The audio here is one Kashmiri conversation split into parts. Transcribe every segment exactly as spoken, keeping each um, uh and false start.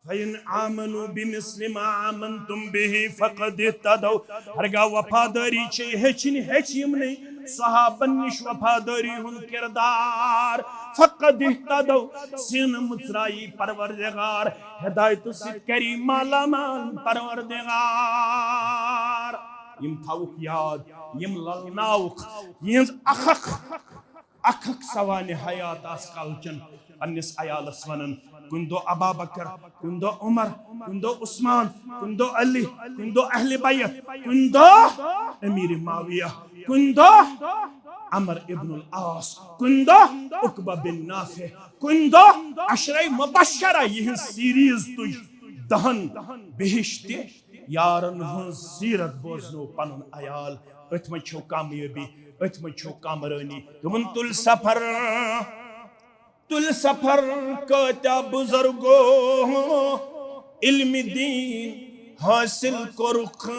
فَإِنْ آمَنُوا بِمِثْلِ مَا آمَنْتُمْ بِهِ فَقَدِ اهْتَدَوْا۔ ہرگاہ وفادٲری چھے ہیٚچھِنۍ، ہیٚچھ یِمنٕے صحابن نِش وفادٲری ہُنٛد کردار۔ فَقَدِ اهْتَدَوْا، سیٖنہٕ مُژراوی پروردگار، ہدایتہٕ سۭتۍ کری مالا مال پروردگار۔ یِم تھاوُکھ یاد، یِم للناوُکھ، یِہٕنٛز اکھ اکھ اکھ اکھ سوانح حیات آس کالچن پننِس عیالس ونان، کُنہِ دۄہ ابا بکر، کُنہِ دۄہ عمر، کُنہِ دۄہ عثمان، کُنہِ دۄہ علی، کُنہِ دۄہ اہل بیت، کُنہِ دۄہ امیر معاویہ، کُنہِ دۄہ عمر ابن العاص، کُنہِ دۄہ عقبہ بن نافع، کُنہِ دۄہ عشرہ مبشرہ۔ یِہٕنٛز سیریز تُج دہن بہشتہِ یارن ہٕنٛز سیرت بوزنو پنُن عیال۔ أتھۍ منٛز چھو کامیٲبی، أتھۍ منٛز چھو کامرٲنی۔ دوٚپُن، تُلۍ سفر، تُلۍ سفر کٲتیٛاہ بُزرگو علمِ دیٖن حٲصِل کوٚرُکھ۔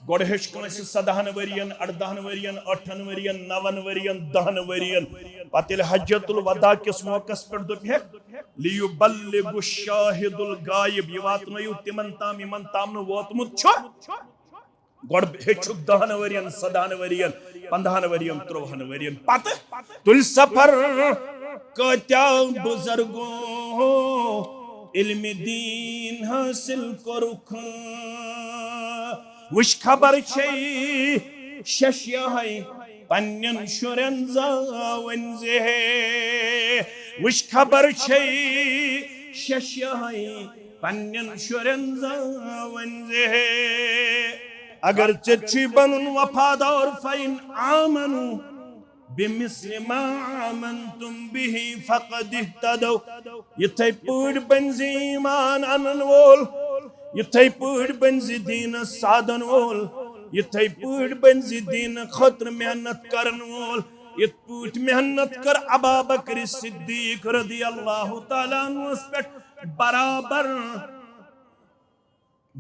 گۄڈٕ ہیوٚچھ کٲنٛسہِ سدہن ؤرین، اردہن ؤرین، ٲٹھن ؤرین، نون ؤرین، دہن ؤرین۔ پتہٕ ییٚلہِ حجۃ الوداع کِس موقعس پٮ۪ٹھ دوٚپ، ہے، لیبلغ الشاہد الغائب، یہِ واتنٲیِو تِمن تام، یِمن تام نہٕ ووتمُت چھُ۔ گۄڈٕ ہیٚچھُکھ دہن ؤرین، سدہن ؤرین، پندہن ؤرین، ترٛوہن ؤرین۔ پتہٕ تُلۍ سفر کٲتیٛاہ بُزرگو علمِ دیٖن حٲصِل کوٚرُکھ۔ وٕچھ خبر چھے شش یہے پننٮ۪ن شُرٮ۪ن زاوٕنۍ زِ ہے۔ وٕچھ خبر چھے شش یہے پننٮ۪ن شُرٮ۪ن زاوٕنۍ زِ ہے۔ اگر ژےٚ چھُے بنُن وفادار، فَإِنْ آمَنُوا بِمِثْلِ مَا آمَنْتُمْ بِهِ فَقَدِ اهْتَدَوْا۔ یِتھے پٲٹھۍ بٔنۍ زِ ایمان انن وول، یِتھے پٲٹھۍ بٔنۍ زِ دیٖنس سادن وول، یِتھے پٲٹھۍ بٔنۍ زِ دیٖنہٕ خٲطرٕ محنت کرن وول، یِتھ پٲٹھۍ محنت کٔر ابا بکر صدیق رضی اللہ تعالیٰ عنہس پٮ۪ٹھ برابر۔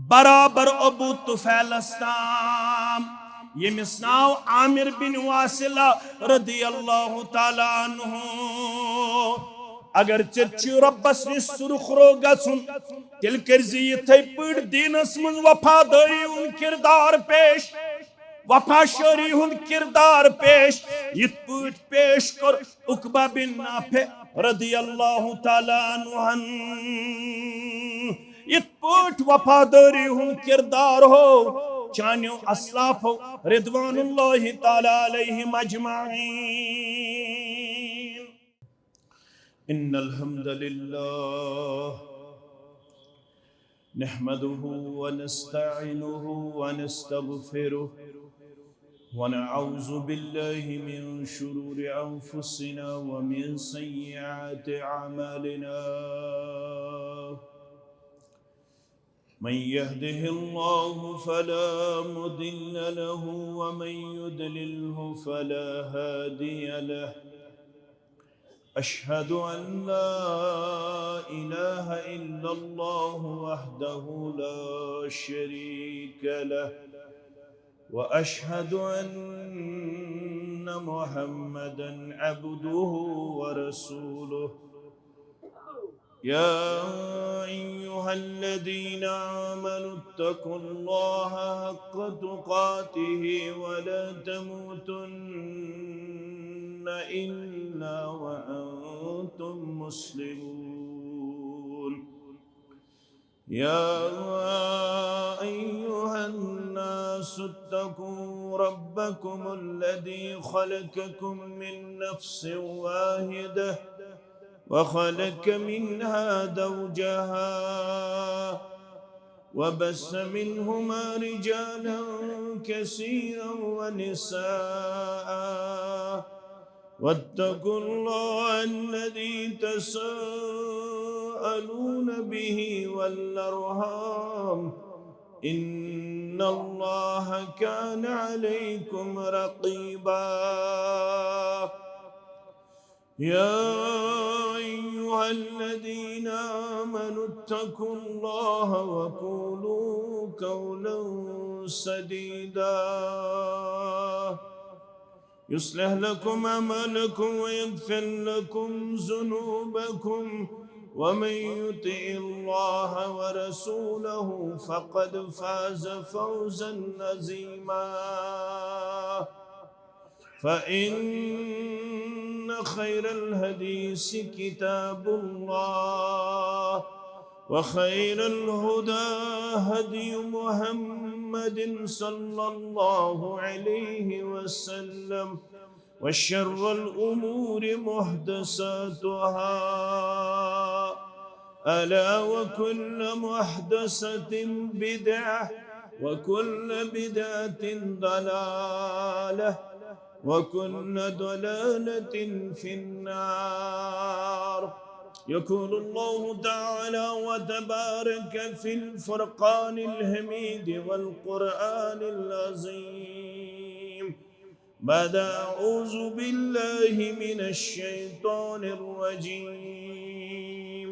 برابر ابو طفیلس تام، ییٚمِس ناو عامر بن واصلہ رضی اللہ تعالیٰ عنہ۔ اگر ژےٚ چھُے رۄبس نِش سُرخرو گژھُن، تیٚلہِ کٔرۍ زِ یِتھے پٲٹھۍ دیٖنس منٛز وفادٲری ہُنٛد کردار پیش، وفا شٲری ہُنٛد کردار پیش، یِتھ پٲٹھۍ پیش کوٚر عقبہ بن نافع رضی اللہ تعالیٰ عنہ ہن۔ یِتھ پٲٹھۍ وفادٲری ہُنٛد کردار ہو چانیو اسلافو رضوان اللہ تعالیٰ علیہم اجمعین۔ ان الحمد لله نحمده ونستعينه ونستغفره، ونعوذ بالله من شرور أنفسنا ومن سيئات أعمالنا. من يهده الله فلا مضل له، ومن يضلله فلا هادي له. أشهد أن لا إله إلا الله وحده لا شريك له، وأشهد أن محمدا عبده ورسوله. يا أيها الذين آمنوا اتقوا الله حق تقاته ولا تموتن إلا وأنتم مسلمون. يا أيها الناس اتقوا ربكم الذي خلقكم من نفس واحدة وخلق منها زوجها وبث منهما رجالا كثيرا ونساء، واتقوا الله الذي تساءلون به والأرحام، إن الله كان عليكم رقيبا. يا أيها الذين آمنوا اتقوا الله وقولوا قولا سديدا. يصلح لكم أعمالكم ويغفر لكم ذنوبكم، ومن يطع الله ورسوله فقد فاز فوزا عظيما. فإن خير الحديث كتاب الله، وخير الهدى هدي محمد صلى الله عليه وسلم، وشر الأمور محدثاتها، ألا وكل محدثة بدعة، وكل بدعة ضلالة، وكل ضلالة في النار. يقول الله تعالى وتبارك في الفرقان الحميد والقرآن العظيم بعد أعوذ بالله من الشيطان الرجيم.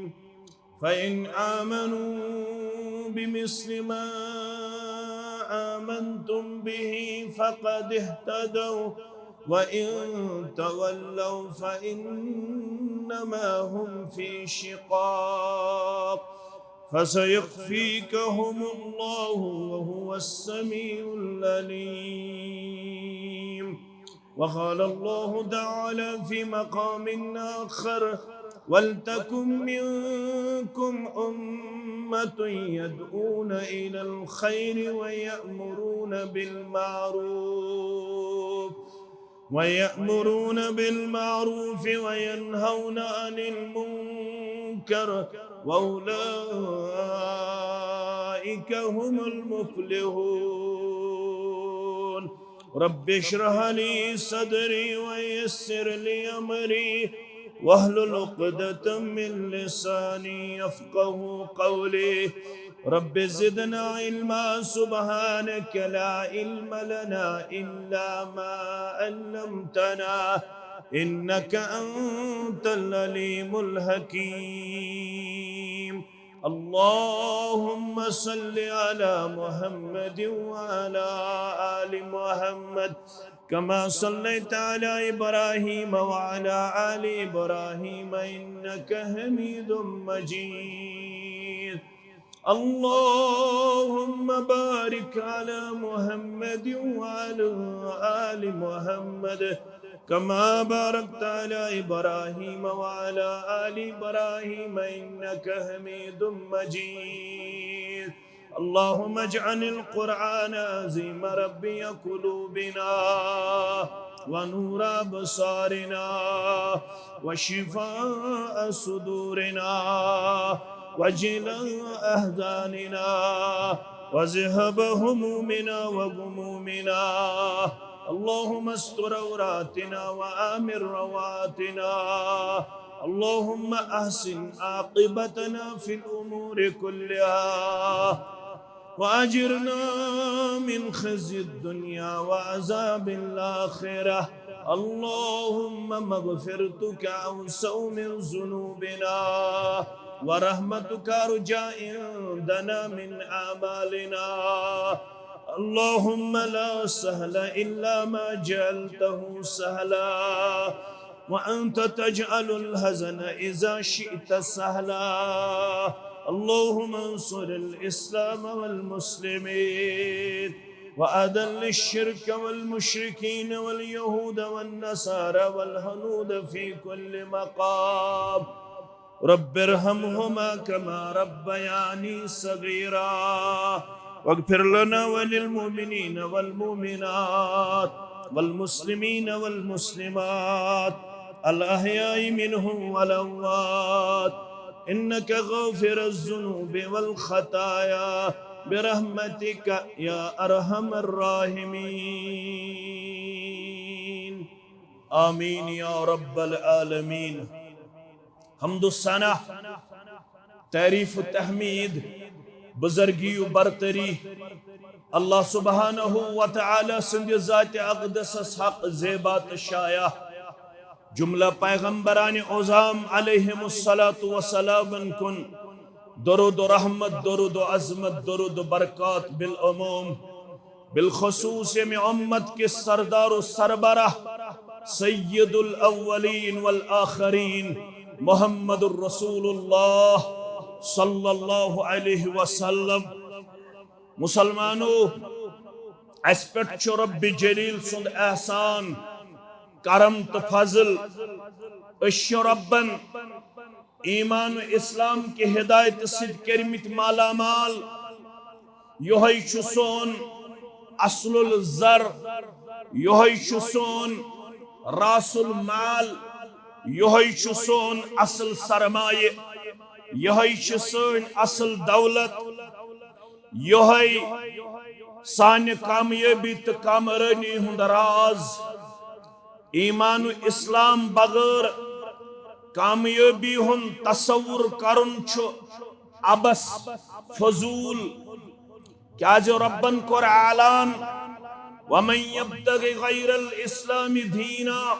فإن آمنوا بمثل ما آمنتم به فقد اهتدوا، وإن تولوا فإنما هم في شقاق، فسيكفيكهم الله وهو السميع العليم. وقال الله تعالى في مقام آخر: ولتكن منكم أمة يدعون إلى الخير ويأمرون بالمعروف، ويأمرون بالمعروف وينهون عن المنكر، وأولئك هم المفلحون. رب اشرح لي صدري ويسر لي أمري واحلل عقدة من لساني يفقه قولي. رب زدنا علما، سبحانك لا علم لنا إلا ما علمتنا، إنك أنت العليم الحكيم. اللهم صل على محمد وعلى آل محمد كما صليت على إبراهيم وعلى آل إبراهيم إنك حميد مجيد. اللهم بارك على محمد وعلى آل محمد كما باركت على إبراهيم وعلى آل إبراهيم إنك حميد مجيد. اللهم اجعل القرآن العظيم ربيع قلوبنا ونور أبصارنا وشفاء صدورنا وجلاء أحزاننا وذهاب همومنا وغمومنا. اللهم استر عوراتنا وآمن روعاتنا. اللهم أحسن عاقبتنا في الأمور كلها وأجرنا من خزي الدنيا وعذاب الآخرة. اللهم مغفرتك أوسع من ذنوبنا ورحمتك أرجى عندنا من أعمالنا. اللهم لا سهل إلا ما جعلته سهلا، وأنت تجعل الحزن إذا شئت سهلا. اللهم انصر الإسلام والمسلمين، وأذل الشرك والمشركين واليهود والنصارى والهنود في كل مقام. رب ارحمهما كما ربياني صغيرا، واغفر لنا وللمؤمنين والمؤمنات والمسلمين والمسلمات الأحياء منهم والأموات، إنك غافر الذنوب والخطايا برحمتك يا أرحم الراحمين. آمين يا رب العالمين. حمد و ثنا، تعریف و تحمید، بزرگی و برتری، اللہ سبحانہ و تعالی سٕنٛدِ ذاتِ اقدسس حق زیبا تہٕ شایع۔ جملہ پیغمبران عظام علیہم الصلاۃ والسلامن کُن درود و رحمت، درود و عظمت، درود و برکات بالعموم، بالخصوص ییٚمہِ امت کِس سردار و سربراہ سید الاولین والآخرین محمد رسول اللہ صلی اللہ علیہ وسلم۔ مسلمانو، اسہِ پٮ۪ٹھ چھُ رب جلیل سُنٛد احسان، کرم تہٕ فضل۔ أسۍ چھِ ربن ایمان و اسلام کہِ ہدایتہٕ سۭتۍ کٔرمٕتۍ مالا مال۔ یہوے چھُ سون اصل الزر، یہوے چھُ سون راس المال، یہوے چھُ سون اصل سرمایہ، یہوے چھِ سٲنۍ اصل دولت، یہوے سانہِ کامیٲبی تہٕ کامرٲنی ہُنٛد راز۔ ایمان و اسلام بغٲر کامیٲبی ہُنٛد تصور کرُن چھُ عبث، فضول۔ کیازِ ربن کوٚر اعلان، "ومن یبتغ غیر الاسلام دینا"،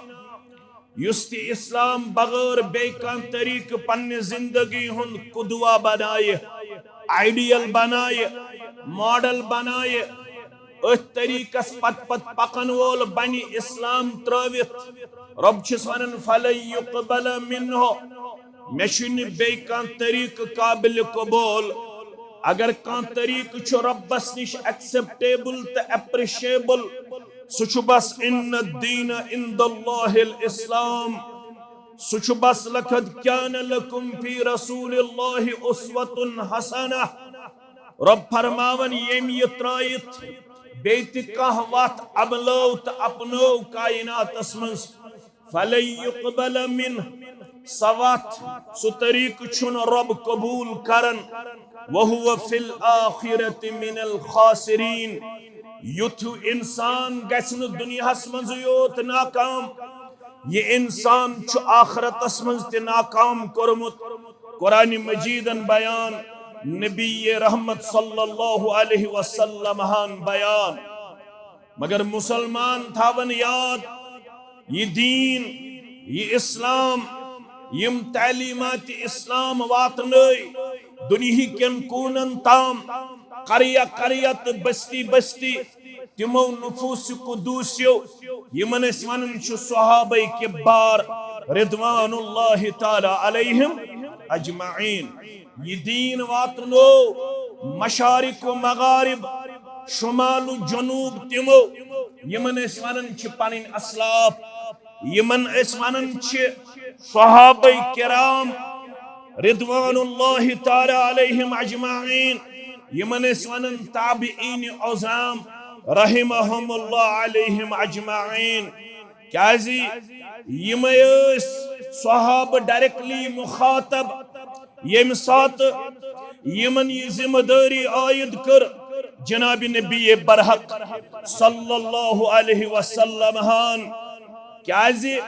یُس تہِ اسلام بغٲر بیٚیہِ کانٛہہ طریقہٕ پننہِ زندگی ہُنٛد قدوہ بنایہِ، آئیڈیل بنایہِ، ماڈل بنایہِ، أتھۍ طریقس پتہٕ پتہٕ پکن وول بنہِ اسلام ترٲوِتھ۔ رب چھُس ونان، "فلن یقبل منہ"، مےٚ چھُنہٕ بیٚیہِ کانٛہہ طریقہٕ قابل قبول۔ اگر کانٛہہ طریقہٕ چھُ ربس نِش ایکسپٹیبل تہٕ اپریشیبل، سُہ چھُ بس "ان الدین عند اللہ الاسلام"۔ سُہ چھُ بس "لقد کان لکم فی رسول اللہ اسوۃ حسنہ"۔ رب فرماوان، ییٚمۍ یہِ ترٲیِتھ بیٚیہِ تہِ کانٛہہ وتھ اپنٲو تہٕ اپنٲو کائناتس منٛز، "فلن یقبل منہ"، سۄ وتھ، سُہ طریقہٕ چھُنہٕ رب قبول کران۔ "وہو فی الآخرۃ من الخاسرین"، یُتھ ہیوٗ انسان گژھِ نہٕ دُنیاہس منٛز یوت ناکام، یہِ انسان چھُ آخرتس منٛز تہِ ناکام کوٚرمُت۔ قرآن مجیدن بیان، نبی رحمت صلی اللہ علیہ وسلم ہن بیان۔ مگر مسلمان تھاون یاد، یہِ دین، یہِ اسلام، یِم تعلیمات اسلام واتنٲے دُنیہکٮ۪ن کوٗنن تام، قریہ قریہ تہٕ بستی بستی، تِمو نفوس قدوسیو، یِمن أسۍ ونان چھِ صحابہ کبار رضوان اللہ تعالی علیہم اجمعین۔ یہِ دین واتنو مشارق و مغارب، شمال و جنوب، تِمو یِمن أسۍ ونان چھِ پنٕنۍ اسلاف، یِمن أسۍ ونان چھِ صحابہ کرام رضوان اللہ تعالی علیہم اجمعین، یِمن أسۍ ونان تابعین عظام رحمہم اللہ علیہم اجمعین۔ کیازِ یِمے ٲسۍ صحابہ ڈائریکٹلی مخاطب، ییٚمہِ ساتہٕ یِمن یہِ ذمہ دٲری عائد کٔر جناب نبی برحق صلی اللہ علیہ وسلم ہن۔ کیازِ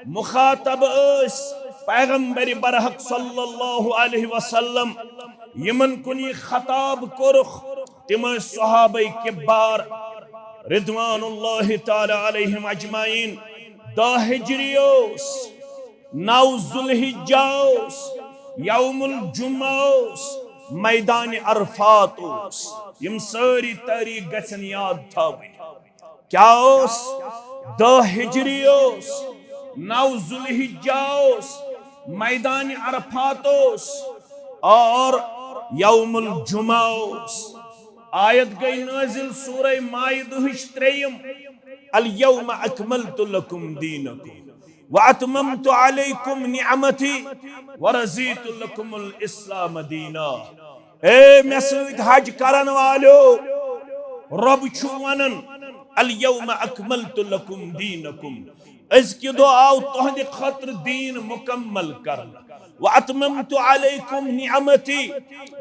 مخاطب ٲسۍ پیغمبر برحق صلی اللہ علیہ وسلم، یِمن کُن یہِ خطاب کوٚرُکھ، تِم ٲسۍ صحابہ کبار رضوان اللہ تعالی علیہم اجمعین۔ دہ ہجری اوس، نو ذوالحجہ اوس، یوم الجمعہ اوس، میدان عرفات اوس۔ یِم سٲری تٲریخ گژھن یاد تھاوٕنۍ۔ کیا اوس؟ دہ ہجری اوس، نو ذوالحجہ اوس، میدان عرفات اوس، اور یوم الجمعہ اوس۔ آیت گئی نازل سورہ مائدہٕچ ترٛیٚیِم، "الیوم اکملت لکم دینکم واتممت علیکم نعمتی ورضیت لکم الاسلام دینا۔" اے مےٚ سۭتۍ حج کرن والیو، رب چھُ ونان، "الیوم اکملت لکم دینکم"، أزکہِ دۄہ آو تُہنٛدِ خٲطرٕ دیٖن مُکمل کرنہٕ۔ "واتممت علیکم نعمتی"،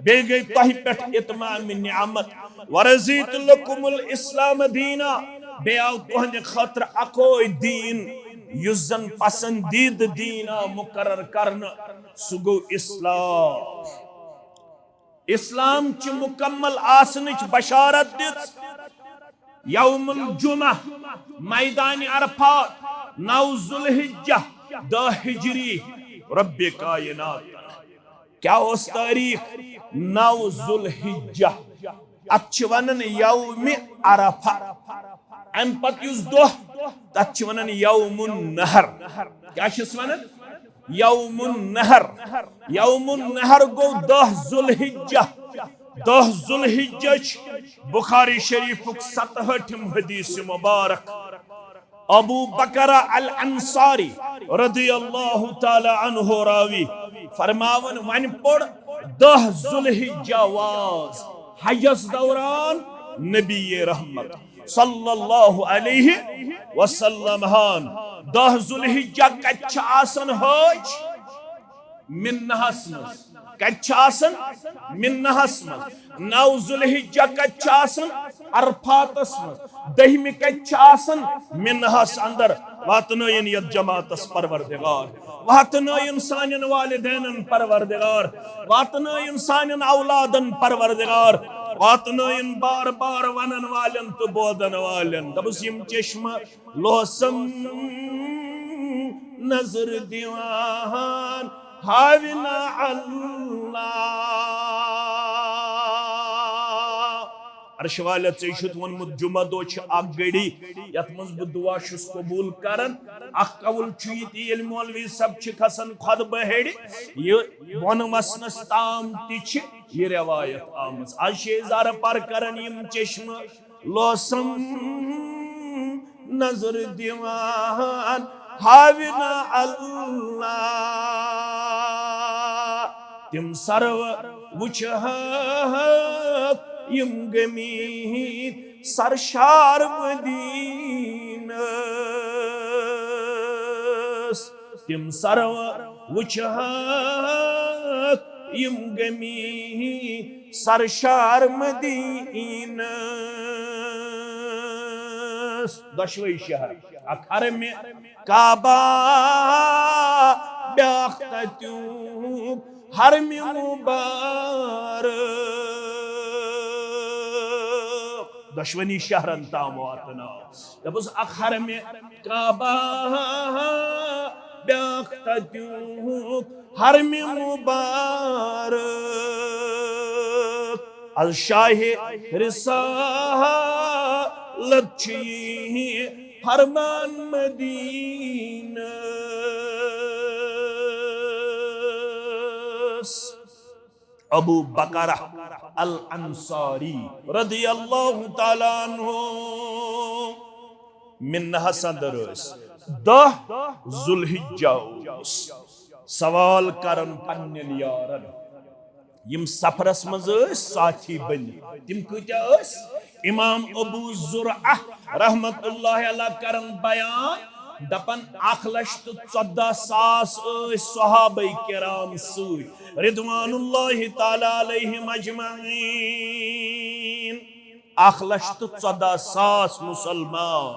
بیٚیہِ گٔے تۄہہِ پٮ۪ٹھ اتمام نعمت۔ "ورضیت لکم الاسلام دینا"، بیٚیہِ آو تُہنٛدِ خٲطرٕ اکوے دیٖن، یُس زن پسندیدٕ دیٖن آو مُقرر کرنہٕ، سُہ گوٚو اسلام۔ اسلام چہِ مکمل آسنٕچ بشارت دِژ یوم الجمعہ، میدان عرفات، نو ذوالحجہ، دہ ہجری، رب کائنات۔ کیا اوس تاریخ؟ نو ذوالحجہ۔ اتھ چھِ ونان یوم عرفہ۔ امہِ پتہٕ یُس دۄہ تتھ چھِ ونان یوم النحر۔ کیٛاہ چھِس ونان؟ یوم النحر۔ یوم النحر گوٚو دَہ ذوالحجہ۔ دَہ ذوالحجہ چھِ بخاری شریفُک ستہٲٹھِم حدیث مبارک۔ ابو بکرہ الانصاری رضی اللہ تعالی عنہ راوی فرماوان، وۄنۍ پوٚر دَہ ذوالحجہ واز حجس دوران نبی رحمت صلی اللہ علیہ وسلم ہان۔ دَہ ذوالحجہ کتہِ چھِ آسان حج؟ منہس منٛز۔ کتہِ چھِ آسان؟ منہس منٛز۔ نَو ذوالحجہ کتہِ چھِ آسان؟ عرفاتس منٛز۔ دٔہمہِ کتہِ چھِ آسان؟ منہس اندر۔ واتنٲیِن یتھ جماعتس پروردگار، واتنٲیِن سانٮ۪ن والدینن پروردگار، واتنٲیِن سانٮ۪ن اولادن پروردگار، واتنٲیِن بار بار ونن والٮ۪ن تہٕ بوزن والٮ۪ن۔ دپُس، یِم چشمہٕ لوسم نظر دیوان ہاونا اللہ۔ عرش والے، ژےٚ چھُتھ ووٚنمُت جمعہ دۄہ چھِ اکھ گھڑی یتھ منٛز بہٕ دعا چھُس قبول کران۔ اکھ قول چھُ یہِ تہِ، ییٚلہِ مولوی صٲب چھِ کھسان خطبہٕ ہیٚرِ، یہِ بۄن وسنس تام تہِ چھِ یہِ روایت آمٕژ۔ از چھِ أسۍ زارٕ پار کران یِم چشمہٕ لوسم نظر دیوان ہاونا اللہ۔ تِم سرو وٕچھہکھ یِم گٔمٕتۍ سرشار مدینس۔ تِم سرو وٕچھہکھ یِم گٔمٕتۍ سرشار مدینس۔ دۄشوے شہر، اکھ حرم کعبہ، بیاکھ تتیُک حرم مبارک۔ دۄشوٕنی شہرن تام واتناو۔ دپُس، اکھ حرم کعبہ، بیاکھ تتیُک حرم مبارک۔ از شاہ رسالت چھُ یہِ فرمان مدینس۔ ابو بکرہ الانصاری رضی اللہ تعالی عنہ منہس اندر ٲسۍ۔ دَہ ذوالحجہ اوس۔ سوال کران پننٮ۪ن یارن، یِم سفرس منٛز ٲسۍ ساتھی بٔنِتھ، تِم کۭتیاہ ٲسۍ؟ امام ابو زرعہ رحمت اللہ علیہ کران بیان، دپان، اکھ لچھ تہٕ ژۄدہ ساس ٲسۍ صحابہ کرام سۭتۍ، رضوان اللہ تعالی علیہم اجمعین۔ اکھ لچھ تہٕ ژۄدہ ساس مسلمان،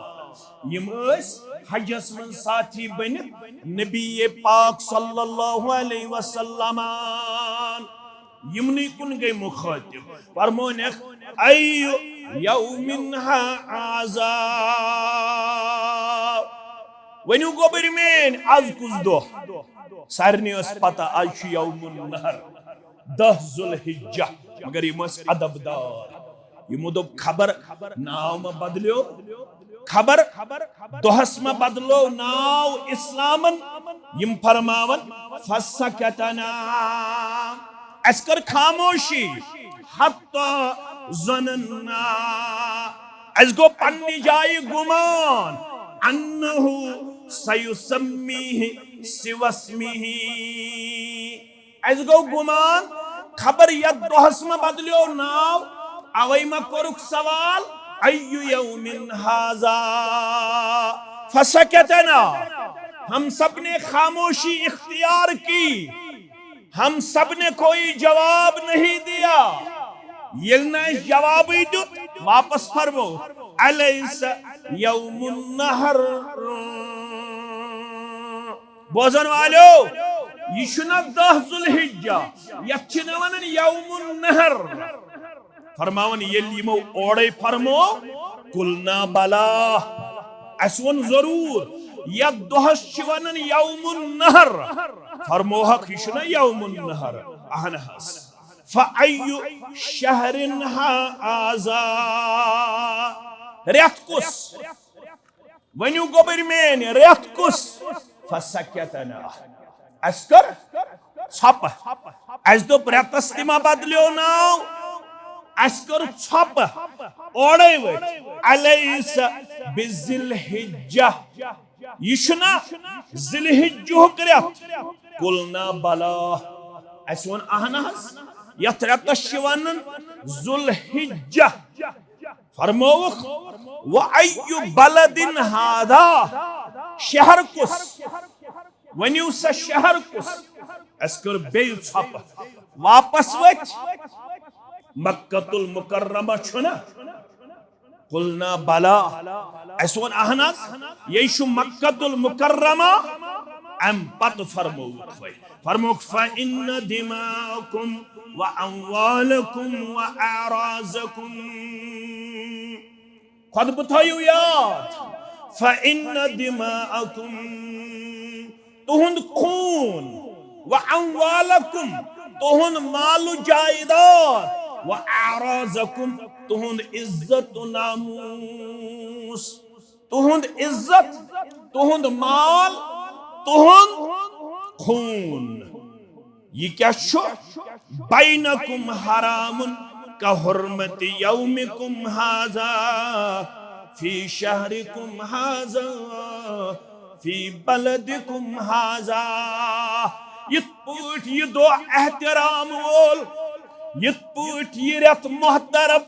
یِم ٲسۍ حجس منٛز ساتھی بٔنِتھ نبی پاک صلی اللہ علیہ وسلمن۔ یِمنٕے کُن گٔے مُخٲطِب، فرمونکھ، "ای یوم ہذا؟" ؤنِو گوٚبٕرۍ میٲنۍ، از کُس دۄہ؟ سارنٕے ٲس پتہ، از چھُ یوم النحر، دَہ ذوالحجہ، مگر یِم ٲسۍ ادب دار۔ یِمو دوٚپ، خبر ناو ما بدلیو، خبر دۄہس ما بدلو ناو اسلامن۔ یِم فرماون، فسکتنا، اسہِ کٔر خاموشی، حتی ظننا، اسہِ گوٚو پننہِ جایہِ گُمان، انہ سیسمیہ سواسمہ۔ اسہِ گوٚو گُمان، خبر یتھ دۄہس ما بدلیو ناو، اوے ما کوٚرُکھ سوال، ای یوم ہذا؟ فسکتنا، ہم سب نے خاموشی اختیار کی، ہم سب نے کوئی جواب نہیں دیا۔ ییٚلہِ نہٕ اسہِ جوابٕے دیُت، واپس فرمو، الیس یوم النحر؟ بوزن والو، یہِ چھُنہ دَہ ذوالحجہ، یتھ چھِنہ ونان یوم النحر۔ فرماوان، ییٚلہِ یِمو اورے فرمو، قلنا بلی، اسہِ ووٚن ضروٗر، یتھ دۄہس چھِ ونان یوم النحر۔ فرموہکھ، یہِ چھُنہ یوم النحر؟ اہن حظ۔ فأی شہر ہذا؟ رٮ۪تھ کُس؟ ؤنِو گوٚبٕرۍ میٲنۍ، رٮ۪تھ کُس؟ فسکتنا، اَسہِ کٔر ژھۄپہٕ۔ اَسہِ دوٚپ رٮ۪تَس تہِ ما بدلیو ناو، اَسہِ کٔر ژھۄپہٕ۔ اورَے ؤتھۍ، الیس بذی الحجہ، یہِ چھُنا ذی الحجہُک رٮ۪تھ؟ قلنا بلی، اَسہِ ووٚن اہن حظ، یَتھ رٮ۪تَس چھِ وَنان ذو الحجہ۔ فرمووُکھ، و ای بلد ہذا، شہر کُس؟ ؤنِو سا شہر کُس؟ اَسہِ کٔر بیٚیہِ ژھۄپہٕ، واپس ؤتھۍ، مکۃ المکرمہ چھُنا؟ قلنا بلی، اَسہِ ووٚن اہن حظ، یے چھُ مکۃ المکرمہ۔ اَمہِ پتہٕ فرمووُکھ وۄنۍ، فرمووُکھ، فإن دماءکم وأموالکم وأعراضکم۔ خطبہٕ تھٲیِو یاد، فإن دماءکم، تُہُنٛد خوٗن، وأموالکم، تُہُنٛد مال و جائیداد، وأعراضکم، تُہُنٛد عزت و ناموس، تُہُنٛد عزت، تُہُنٛد مال، تُہُنٛد خوٗن۔ یہِ کیٛاہ چھُ؟ بینکم حرام کحرمت یومکم ھذا فی شہرکم ھذا فی بلدکم ھذا۔ یِتھ پٲٹھۍ یہِ دۄہ احترام وول، یِتھ پٲٹھۍ یہِ رٮ۪تھ محترم،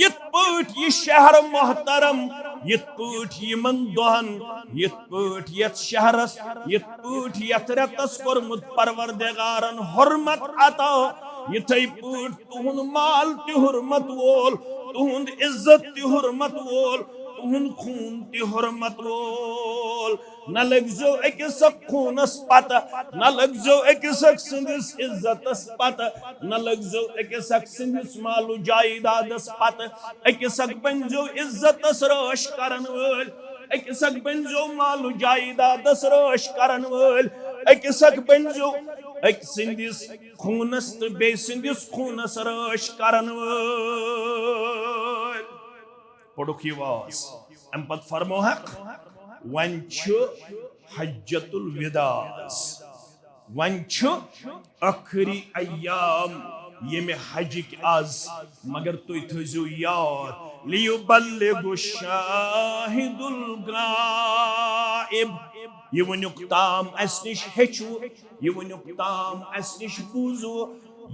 یِتھ پٲٹھۍ یہِ شہر محترم، یِتھ پٲٹھۍ یِمن دۄہن، یِتھ پٲٹھۍ یتھ شہرس، یِتھ پٲٹھۍ یتھ رٮ۪تس کوٚرمُت پروردگارن حرمت عطا، یِتھے پٲٹھۍ تُہُنٛد مال تہِ حرمت وول، تُہُنٛد عزت تہِ حرمت وول، تُہُنٛد خوٗن تہِ حرمت وول۔ نہ لٔگزیو أکِس اکھ خوٗنس پتہٕ، نہ لٔگزیو أکِس اکھ سٕنٛدِس عزتس پتہٕ، نہ لٔگزیو أکِس اکھ سٕنٛدِس مال و جائیدادس پتہٕ۔ أکِس اکھ بٔنزیو عزتس رٲچھ کرن وٲلۍ، أکِس اکھ بٔنزیو مال و جائیدادس رٲچھ کرن وٲلۍ، أکِس اکھ بٔنزیو أکۍ سٕنٛدِس خوٗنس تہٕ بیٚیہِ سٕنٛدِس خوٗنس رٲچھ کرن وٲلۍ۔ پوٚرُکھ یہِ واز۔ اَمہِ پتہٕ فرموہکھ، وۄنۍ چھُ حجۃ الوداع آز، وۄنۍ چھُ ٲخری ایام ییٚمہِ حجٕکۍ آز، مگر تُہۍ تھٲیزیو یاد، لیبلغ الشاہد الغائب، یہِ ؤنیُک تام اَسہِ نِش ہیٚچھِو، یہِ ؤنیُک تام اَسہِ نِش بوٗزوٕ،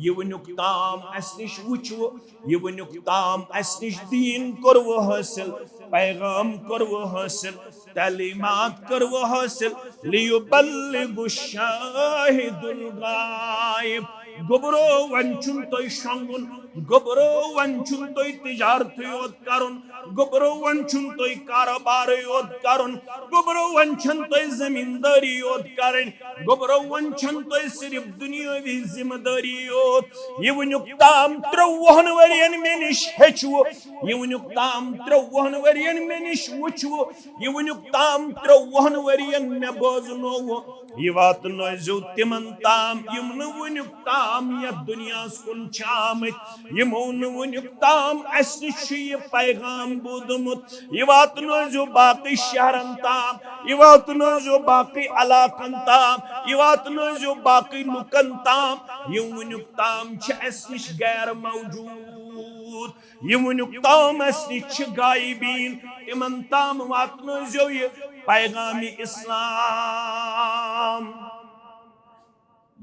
یہِ ؤنیُک تام اَسہِ نِش وٕچھوٕ، یہِ ؤنیُک تام اَسہِ نِش دیٖن کوٚروٕ حٲصِل، پیغام کوٚروٕ حٲصِل، تعلیٖمات کوٚروٕ حٲصِل۔ لیبلغ الشاہد الغائب۔ گوٚبرو، وۄنۍ چھُنہٕ تۄہہِ شۄنٛگُن، گوٚبرو، وۄنۍ چھُنہٕ تۄہہِ تجارتٕے یوت کرُن، گوٚبرو، وۄنۍ چھُنہٕ تۄہہِ کارٕبارٕے یوت کرُن، گوٚبرو، وۄنۍ چھَنہٕ تۄہہِ زٔمیٖندٲری یوت کرٕنۍ، گوٚبرو، وۄنۍ چھَنہٕ تۄہہِ صرف دُنیٲوی ذمہٕ دٲری یوت۔ یہِ ؤنیُک تام ترٛۆوُہَن ؤرین مےٚ نِش ہیٚچھوٕ، یہِ ؤنیُک تام ترٛۆوُہَن ؤرین مےٚ نِش وٕچھوٕ، یہِ ؤنیُک تام ترٛۆوُہَن ؤرین مےٚ بوزنووٕ، یہِ واتنٲیزیو تِمن تام، یِم نہٕ وٕنیُک تام یتھ دُنیاہس کُن چھِ آمٕتۍ، یِمو نہٕ وٕنیُک تام اسہِ نِش چھُ یہِ پیغام بوٗزمُت۔ یہِ واتنٲیزیو باقٕے شہرن تام، یہِ واتنٲیزیو باقٕے علاقن تام، یہِ واتنٲیزیو باقٕے لُکن تام، یِم وٕنیُک تام چھِ اسہِ نِش غیر موجود، یِم وٕنیُک تام اسہِ نِش چھِ غائبین، تِمن تام واتنٲیزیو یہِ پیغام اسلام۔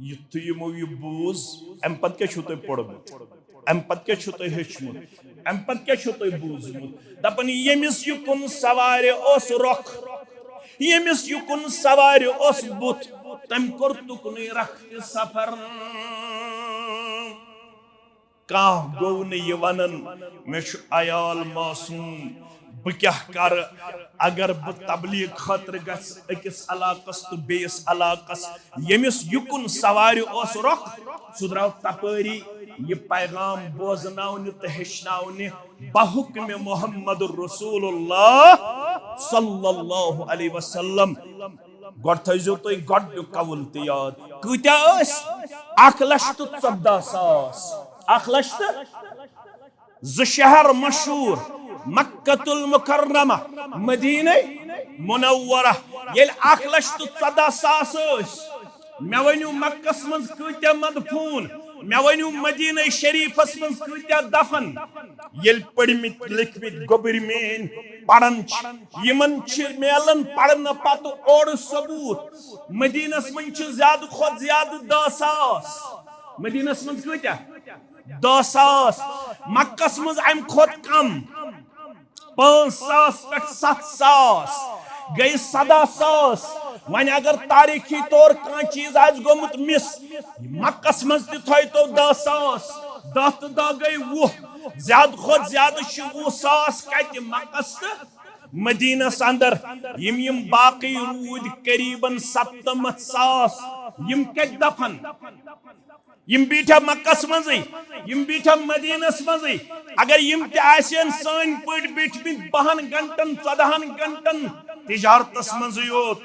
یُتھُے یِمو یہِ بوٗز، اَمہِ پتہٕ کیٛاہ چھُو تۄہہِ پوٚرمُت؟ اَمہِ پتہٕ کیٛاہ چھُو تۄہہِ ہیوٚچھمُت؟ اَمہِ پتہٕ کیٛاہ چھُو تۄہہِ بوٗزمُت؟ دَپان، ییٚمِس یہِ کُن سوارِ اوس رۄخ، ییٚمِس یہِ کُن سوارِ اوس بُتھ، تٔمۍ کوٚر تُکنُے رَکھ تہِ سفر۔ کانٛہہ گوٚو نہٕ یہِ ونان، مےٚ چھُ عیال معصوم، بہٕ کیٛاہ کرٕ؟ اگر بہٕ تبلیغ خٲطرٕ گژھٕ أکِس علاقس تہٕ بیٚیِس علاقس، ییٚمِس یُکُن سوارِ اوس رۄخ، سُہ درٛاو تپٲری یہِ پیغام بوزناونہِ تہٕ ہیٚچھناونہِ بحکمِ محمد رسول اللہ صلی اللہ علیہ وسلم۔ گۄڈٕ تھٲیزیو تُہۍ گۄڈٕنیُک قول تہِ یاد۔ کۭتیٛاہ ٲسۍ؟ اکھ لچھ تہٕ ژۄداہ ساس۔ اکھ لچھ تہٕ زٕ شہر مشہوٗر، مکۃ المکرمہ، مدینے منورہ، ییٚلہِ اکھ لچھ تہٕ ژۄدہ ساس ٲسۍ، مےٚ ؤنِو مکس منٛز کۭتیاہ مدفون، مےٚ ؤنِو مدینہ شریفس منٛز کۭتیاہ دفن۔ ییٚلہِ پٔرمٕتۍ لیکھمٕتۍ گوٚبٕرۍ میٲنۍ پران چھِ، یِمن چھِ میلان پرنہٕ پتہٕ اورٕ ثبوت۔ مدینس منٛز چھِ زیادٕ کھۄتہٕ زیادٕ دہ ساس۔ مدینس منٛز کۭتیاہ؟ دہ ساس۔ مکس منٛز امہِ کھۄتہٕ کم، پانٛژھ ساس پٮ۪ٹھ ستھ ساس، گٔے سدہ ساس۔ وۄنۍ اگر تاریخی طور کانٛہہ چیز آسہِ گوٚمُت مس، مکس منٛز تہِ تھٲیتو دہ ساس، دہ تہٕ دہ گٔے وُہ، زیادٕ کھۄتہٕ زیادٕ چھِ وُہ ساس کتہِ؟ مکس تہٕ مدینس اندر۔ یِم یِم باقی روٗدۍ قریباً ستنمتھ ساس، یِم کتہِ دفن؟ یِم بیٖٹھا مکس منٛزٕے، یِم بیٖٹھا مدینس منٛزٕے۔ اگر یِم تہِ آسن سٲنۍ پٲٹھۍ بیٖٹھمٕتۍ بہن گنٹن، ژۄدہن گنٹن تجارتس منٛزٕے یوت،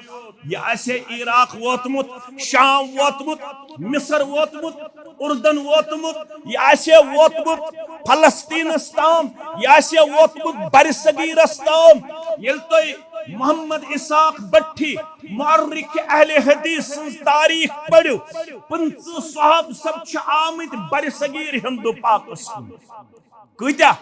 یہِ آسہِ ہے عراق ووتمُت، شام ووتمُت، مصر ووتمُت، اردن ووتمُت، یہِ آسہِ ہے ووتمُت فلسطینس تام، یہِ آسہِ ہے ووتمُت برصغیرس تام۔ ییٚلہِ تُہۍ محمد اسحاق بٹھی، مورخ اہل حدیث سٕنٛز تاریخ پٔرِو، پٕنٛژٕہ صحابہٕ سب چھِ آمٕتۍ برصغیر ہندو پاکس کُن۔ کۭتیاہ؟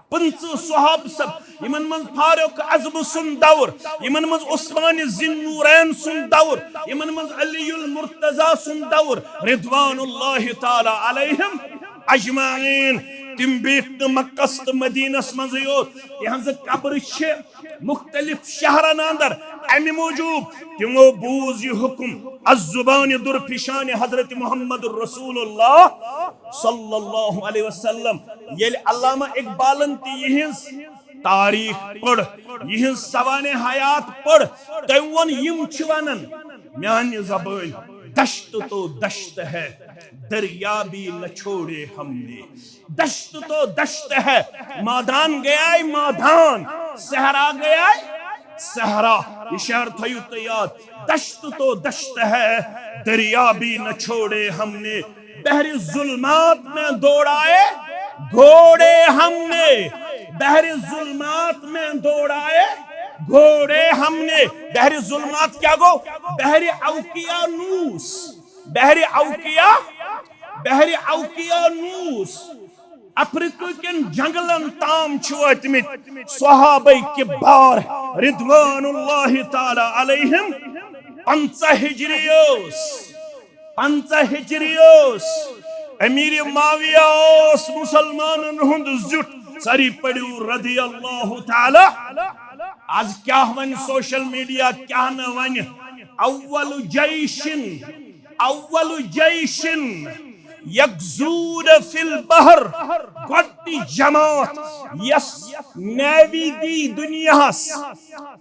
پٕنٛژٕہ صحابہٕ سب، یِمن منٛز فاروق اعظم سُنٛد دور، یِمن منٛز عثمان ذی النورین سُنٛد دور، یِمن منٛز علی المرتضی سُنٛد دور، رضوان اللہ تعالی علیہم اجمعین۔ تِم بیٖٹھ نہٕ مکس تہٕ مدینس منٛزٕے یوت، تِہنٛزٕ قبرٕ چھِ مختلف شہرن اندر۔ امہِ موٗجوٗب تِمو بوٗز یہِ حکم، از زبان درپیشان حضرت محمد رسول اللہ صلی اللہ علیہ وسلم۔ ییٚلہِ علامہ اقبالن تہِ یِہنٛز تاریخ پٔر، یِہنٛز سوانح حیات پٔر، تٔمۍ ووٚن، یِم چھِ ونان میانہِ زبٲنۍ، دشت تو دشت ہے، دریا بھی نہ چھوڑے ہم نے۔ دشت تو دشت ہے، مادان گیا ہے مادان، صحرا گیا ہے صحرا۔ یہ شعر تھٲیِو تُہۍ یاد۔ دشت تو دشت ہے، دریا بھی نہ چھوڑے ہم نے، بحر ظلمات میں دوڑائے گھوڑے ہم نے، بحر ظلمات میں دوڑائے گھوڑے ہم نے۔ بحر ظلمات کیا گوٚو؟ بحر اوقیانوس، بحر اوقیا، بحر اوقیانوس۔ افریقہ کٮ۪ن جنگلن تام چھِ وٲتمٕتۍ صحابہ کبار رضوان اللہ تعالی علیہم۔ پنژاہ ہجری ٲس، پنژاہ ہجری ٲس، امیر معاویہ اوس مسلمانن ہُنٛد زیُٹھ۔ سٲری پٔرِو رضی اللہ تعالی۔ آز کیٛاہ ونہِ سوشل میڈیا، کیٛاہ نہٕ ونہِ۔ اول جیشن، اول جیشن یغزون فی البحر، گۄڈٕنِچ جماعت یۄس نیوی دی دُنیاہس،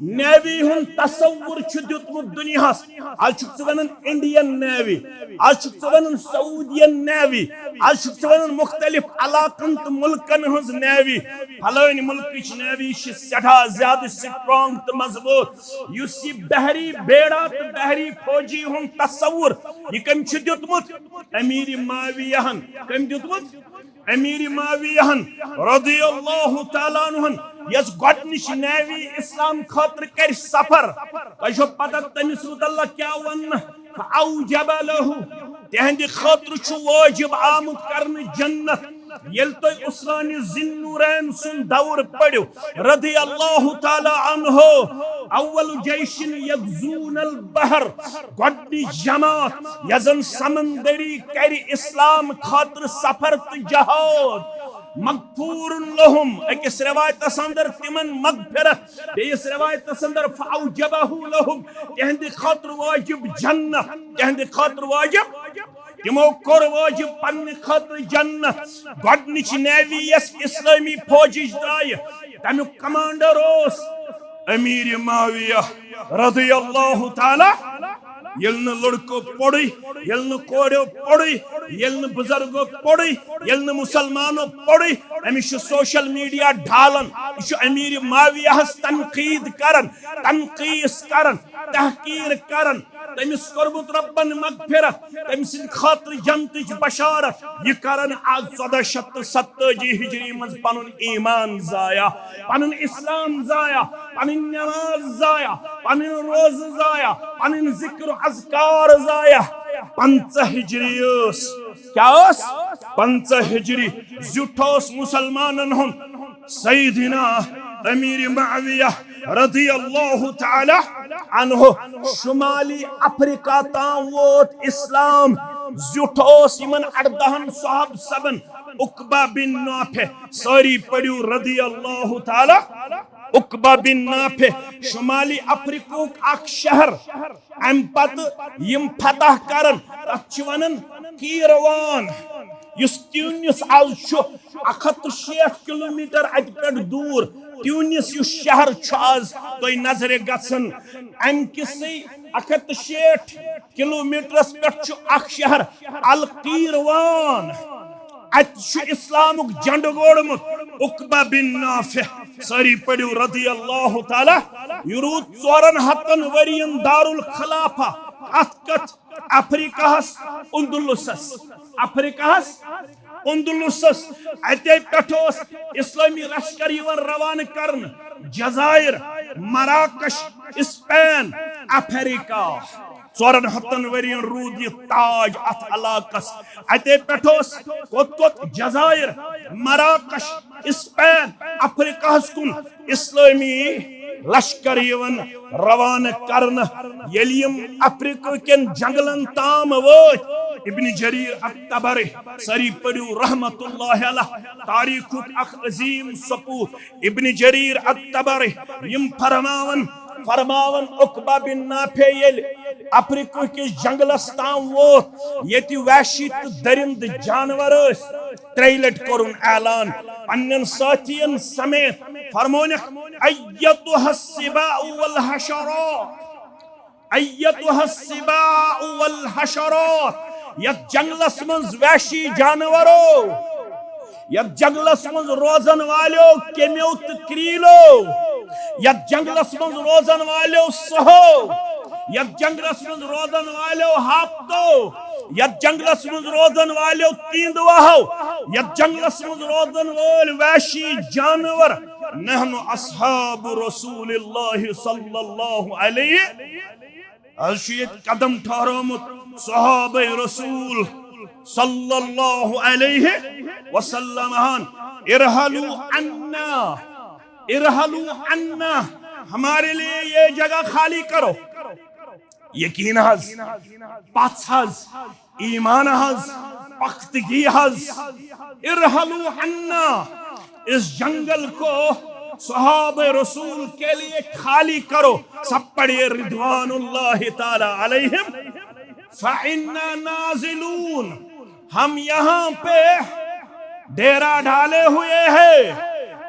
نیوی ہُنٛد تصور چھُ دیُتمُت دُنیاہس۔ از چھُکھ ژٕ ونان انڈین نیوی، از چھُکھ ژٕ ونان سعودین نیوی، از چھُکھ ژٕ ونان مختلف علاقن تہٕ ملکن ہٕنٛز نیوی۔ فلٲنۍ ملکٕچ نیوی چھِ سٮ۪ٹھاہ زیادٕ سٹرانگ تہٕ مضبوط۔ یُس یہِ بحری بیڑا تہٕ بحری فوجی ہُنٛد تصور، یہِ کٔمۍ چھُ دیُتمُت؟ امیر معاویہ ہن۔ کٔمۍ دیُتمُت؟ امیر معاویہ ہن رضی اللہ تعالیٰ عنہ ہن، یۄس گۄڈنِچ نیوی اسلام خٲطرٕ کرِ سفر۔ تۄہہِ چھو پتہ تٔمِس متعلق کیٛاہ وَننہٕ؟ فاوجب لہ، تِہنٛدِ خٲطرٕ چھُ وٲجب آمُت کرنہٕ جنت۔ ییٚلہِ تُہۍ عثمان ذی النورین سُنٛد دور پٔرِو، رضی اللہ تعالیٰ عنہ، اول جیشن یغزون البحر، گۄڈنِچ جماعت یۄس زن سمندری کرِ اسلام خٲطرٕ سفر تہٕ جہاد۔ مغفور لہم، أکِس رِوایتس اندر تِمن مغفرت، بیٚیِس رِوایتس اندر فاوجبہ لہم، تِہنٛدِ خٲطرٕ وٲجب جنت، تِہنٛدِ خٲطرٕ وٲجب، تِمو کوٚر وٲجب پننہِ خٲطرٕ جنت۔ گۄڈنِچ نیوی یۄس اسلٲمی فوجِچ درٛایہِ، تمیُک کمانڈر اوس امیر معاویہ رضی اللہ تعالیٰ۔ ییٚلہِ نہٕ لڑکو پوٚرُے، ییٚلہِ نہٕ کورٮ۪و پوٚرُے، ییٚلہِ نہٕ بزرگو پوٚرُے، ییٚلہِ نہٕ مسلمانو پوٚرُے، أمِس چھُ سوشل میڈیا ڈالان، یہِ چھُ امیر معاویہ ہس تنقید کران، تنقیٖص کران، تحقیر کران۔ تٔمِس کوٚرمُت رۄبن مغفرت، تٔمۍ سٕنٛدِ خٲطرٕ جنتٕچ بشارت۔ یہِ کرن از ژۄدہ شیٚتھ تہٕ ستٲجی ہجری منٛز پنُن ایمان ضایع، پنُن اسلام ضایع، پنٕنۍ نماز ضایع، پنٕنۍ روزٕ ضایع، پنٕنۍ ذکر و اذکار ضایع۔ پنٛژاہ ہجری ٲس، کیٛاہ ٲس؟ پنٛژاہ ہجری۔ زیُٹھ اوس مسلمانن ہُنٛد سیدنا امیر معاویہ رضی اللہ تعالی عنہ۔ شمالی افریقہ تام ووت اسلام۔ زیُٹھ اوس یِمن اردہن صحابہ صٲبن، عقبہ بن نافع، سٲری پٔرِو رضی اللہ تعالی، عقبہ بن نافع۔ شمالی افریقہُک اکھ شہر، امہِ پتہٕ یِم فتح کرن، تتھ چھِ ونان قیروان۔ یُس تیونس از چھُ اکھ ہتھ تہٕ شیٹھ کلومیٹر اتہِ پٮ۪ٹھ دوٗر، تیونس یُس شہر چھُ از تۄہہِ نظرِ گژھان، امہِ کِسٕے اکھ ہتھ تہٕ شیٹھ کلومیٹرس پٮ۪ٹھ چھُ اکھ شہر القیروان۔ اتہِ چھُ اسلامُک جنڈٕ ووڑمُت عقبہ بن نافع۔ سٲری پٔرِو رضی اللہ تعالی۔ یہِ روٗد ژورن ہتن ؤرین دارالخلافہ۔ کتھ کتھ؟ افریقہس اندلسس۔ افریقہس اندلسس۔ اتے پٮ۪ٹھ اوس اسلٲمی لشکر یِوان روانہٕ کرنہٕ۔ جزائر، مراکش، اسپین، افریقہ۔ ژورن ہتن ؤرین روٗد یہِ تاج اتھ علاقس۔ اتے پٮ۪ٹھ اوس کوٚت کوٚت؟ جزائر، مراکش، اسپین، افریقہس کُن اسلٲمی لشکر یِوان روانہٕ کرنہٕ۔ ییٚلہِ یِم افریقہ کٮ۪ن جنگلن تام وٲتۍ، ابن جریر الطبری، سٲری پٔرِو رحمت اللہ علیہ، تاریخُک اکھ عظیم سپوت۔ ابن جریر الطبری، یِم فرماون، فرماون عقبہ بن نافع ییٚلہِ افریقہ کِس جنگلس تام ووت، ییٚتہِ وحشی تہٕ درندٕ جانور ٲسۍ، ترٛیٚیہِ لٹہِ کوٚرُن اعلان پننٮ۪ن سٲتھین سمیت، فرمونکھ، ایتها السباع والحشرات، ایتها السباع والحشرات، یتھ جنگلس منٛز وحشی جانورو، یتھ جنگلس منٛز روزن والیو کیمیو تہٕ کریلو، یتھ جنگلس منٛز روزن والیو سہو، یتھ جنگلس منٛز روزن والیو ہاپتو، یتھ جنگلس منٛز روزن والیو تیندوہو، یتھ جنگلس منٛز روزن وٲلۍ وحشی جانور، نحن اصحاب رسول اللہ صلی اللہ علیہ۔ از چھُ ییٚتہِ قدم ٹھہرومُت صحابہ رسول صلی اللہ علیہ وسلم ہن، ارحلوا عنا، ارحلوا عنا، ہمارے لیے یہ جگہ خالی کرو۔ یقین حظ، پژھ حظ، ایمان حظ، پختگی حظ۔ ارحلوا عنا، اس جنگل کو صحابہ رسول کے لیے خالی کرو۔ سب پڑھیے رضوان اللہ تعالی علیہم۔ فإنا نازلون، ہم یہاں پہ ڈیرا ڈالے ہوئے ہیں،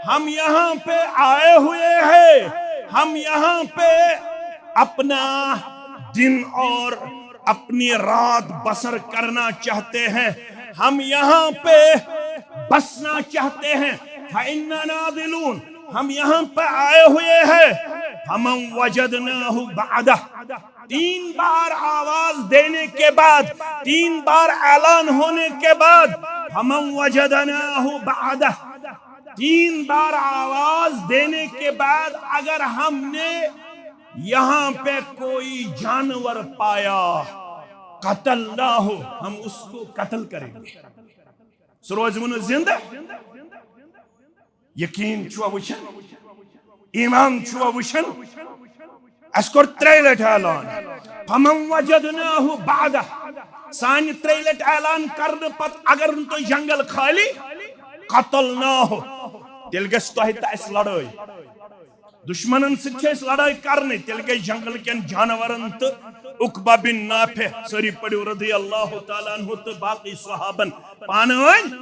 ہم یہاں پہ آئے ہوئے ہیں، ہم یہاں پہ اپنا دن اور اپنی رات بسر کرنا چاہتے ہیں، ہم یہاں پہ بسنا چاہتے ہیں۔ فإنا نازلون، ہم یہاں پہ آئے ہوئے ہیں۔ فمن وجدناه بعده، تین بار آواز دینے کے بعد، تین بار اعلان ہونے کے بعد، فمن وجدناه بعده، تین بار آواز دینے کے بعد اگر ہم نے یہاں پہ کوئی جانور پایا، قتلناه، ہم اس کو قتل کریں گے۔ سُہ روزِ وُنہِ زندٕ۔ یقین چھُوا وٕچھان؟ ایمان چھُوا وٕچھان؟ اَسہِ کوٚر ترٛیٚیہِ لٹہِ اعلان، فمن وجدناه بعده، سانہِ ترٛیٚیہِ لٹہِ اعلان کرنہٕ پتہٕ اگر نہٕ تُہۍ جنگل خٲلی، قتلناه، تیٚلہِ گژھِ تۄہہِ تہٕ اَسہِ لڑٲے۔ دشمنن سۭتۍ چھِ أسۍ لڑٲے کرنٕے، تیٚلہِ گٔے جنگل کٮ۪ن جانورن تہٕ عقبہ بن نافع، سٲری پٔرِو رضی اللہ تعالیٰ عنہ، تہٕ باقٕے صحابن پانہٕ ؤنۍ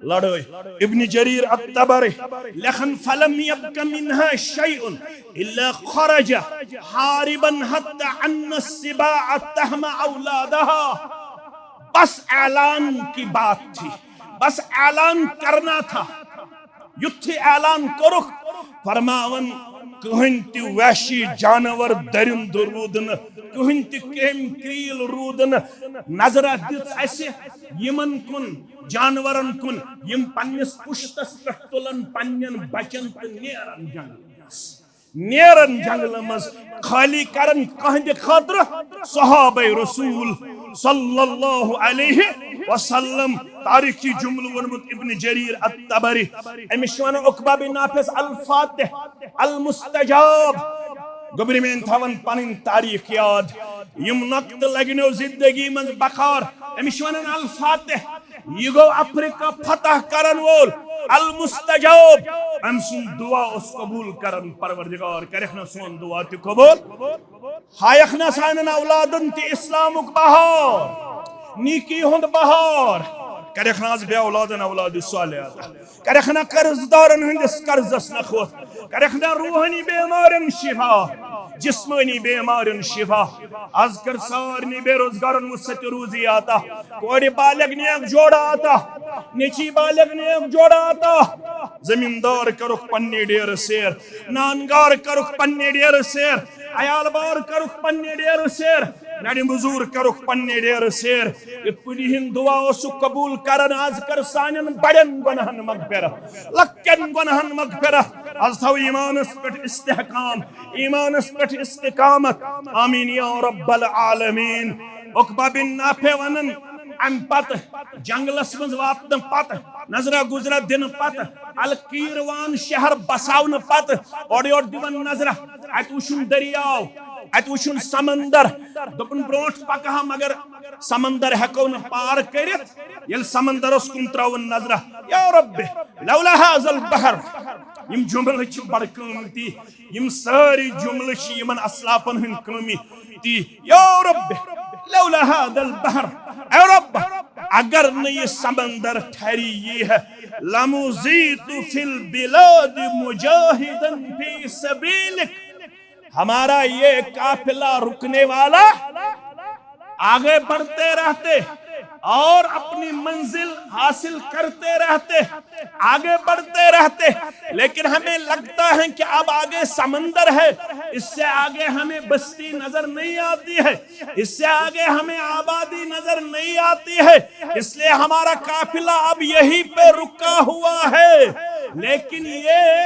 لڑٲے۔ ابن جریر الطبری لیکھان، فلم یبق منها شیء الا خرج حاربا حتی ان السباع تهم اولادها۔ بس اعلان کی بات تھی، بس اعلان کرنا تھا۔ یُتھُے اعلان کوٚرُکھ، فرماوان، کٕہٕنۍ تہِ وحشی جانور، درندٕ روٗد نہٕ، کٕہٕنۍ تہِ کیٚمۍ کرٛیٖل روٗد نہٕ۔ نظرہ دِژ اَسہِ یِمن کُن، جانورن کُن، یِم پننِس پُشتس پٮ۪ٹھ تُلن پننٮ۪ن بچن تہٕ نیرن جنگلہٕ منٛز۔ نیرن جنگلہٕ منٛز، خٲلی کرن کٕہٕنٛدِ خٲطرٕ صحابہ رسول صلی اللہ علیہ وسلم۔ تاریخی جملہٕ ووٚنمُت ابن جریر الطبری۔ أمِس چھِ وَنان عقبہ بن نافعس الفاتح، المستجاب۔ گوٚبرِ میٛٲنۍ، تھاوان پنٕنۍ تاریخ یاد۔ یِم نۄقطہٕ لگنو زندگی منٛز بکار۔ أمِس چھِ وَنان الفاتح۔ یہِ گوٚو افریقہ فتح کرن وول، المستجاب۔ أمۍ سُنٛد دعا اوس قبول کرن پروردگار۔ کرکھ نہ سون دعا تہِ قبول؟ ہایکھ نہ سانٮ۪ن اولادن تہِ اسلامُک بہار، نیکی ہُنٛد بہار۔ کرکھ نہ از بے اولادن اولاد صالح عطا۔ کرکھ نہ قرض دارن ہٕنٛدِس قرضس نکھوت۔ کرکھ نہ روحٲنی بیمارن شفا، جسمٲنی بیمارن شفا۔ از کر سارنٕے بے روزگارن وسعت روزی عطا۔ کورِ بالغ نیک جوڑا عطا۔ نیٚچی بالغ نیک جوڑا عطا۔ زمیٖندار کرُکھ پننہِ ڈیرٕ سیر۔ نانگار کرُکھ پننہِ ڈیرٕ سیر۔ عیال بار کرُکھ پننہِ ڈیرٕ سیر۔ نرِ مزور کرُکھ پننہِ ڈیرٕ سیر۔ یِتھ پٲٹھۍ یِہُنٛد دعا اوسُکھ قبول کران، از کر سانٮ۪ن بڑٮ۪ن گۄناہن مغفرت، لۄکٹٮ۪ن گۄناہن مغفرت۔ از تھاو ایمانس پٮ۪ٹھ استحکام، ایمانس پٮ۪ٹھ استقامت۔ آمین یا رب العالمین۔ عقبہ بن نافع ونان، امہِ پتہٕ جنگلس منٛز واتنہٕ پتہٕ، نظرہ گزرہ دِنہٕ پتہٕ، القیروان شہر بساونہٕ پتہٕ، اورٕ یورٕ دِوان نظرہ، اتہِ وٕچھُن دٔریاو، اتہِ وٕچھُن سمندر۔ دوٚپُن، برونٛٹھ پکہٕ ہا، مگر سمندر ہٮ۪کو نہٕ پار کٔرِتھ۔ ییٚلہِ سمندرس کُن ترٲوٕن نظرہ، یا رب، لولا هذا البحر۔ یِم جملہٕ چھِ بڑٕ قۭمتی، یِم سٲری جملہٕ چھِ یِمن اسلافن ہٕنٛدۍ قۭمتی۔ یا رب، لولا هذا البحر، اے رب، اگر نہٕ یہِ سمندر ٹھری یی ہے، لمضیت فی البلاد مجاہدا فی سبیلک، ہمارا یہ قافلہ رکنے والا، آگے بڑھتے رہتے اور اپنی منزل حاصل کرتے رہتے، آگے بڑھتے رہتے، لیکن ہمیں لگتا ہے کہ اب آگے سمندر ہے، اس سے آگے ہمیں بستی نظر نہیں آتی ہے، اس سے آگے ہمیں آبادی نظر نہیں آتی ہے، اس لیے ہمارا قافلہ اب یہیں پہ رکا ہوا ہے۔ لیکن یہ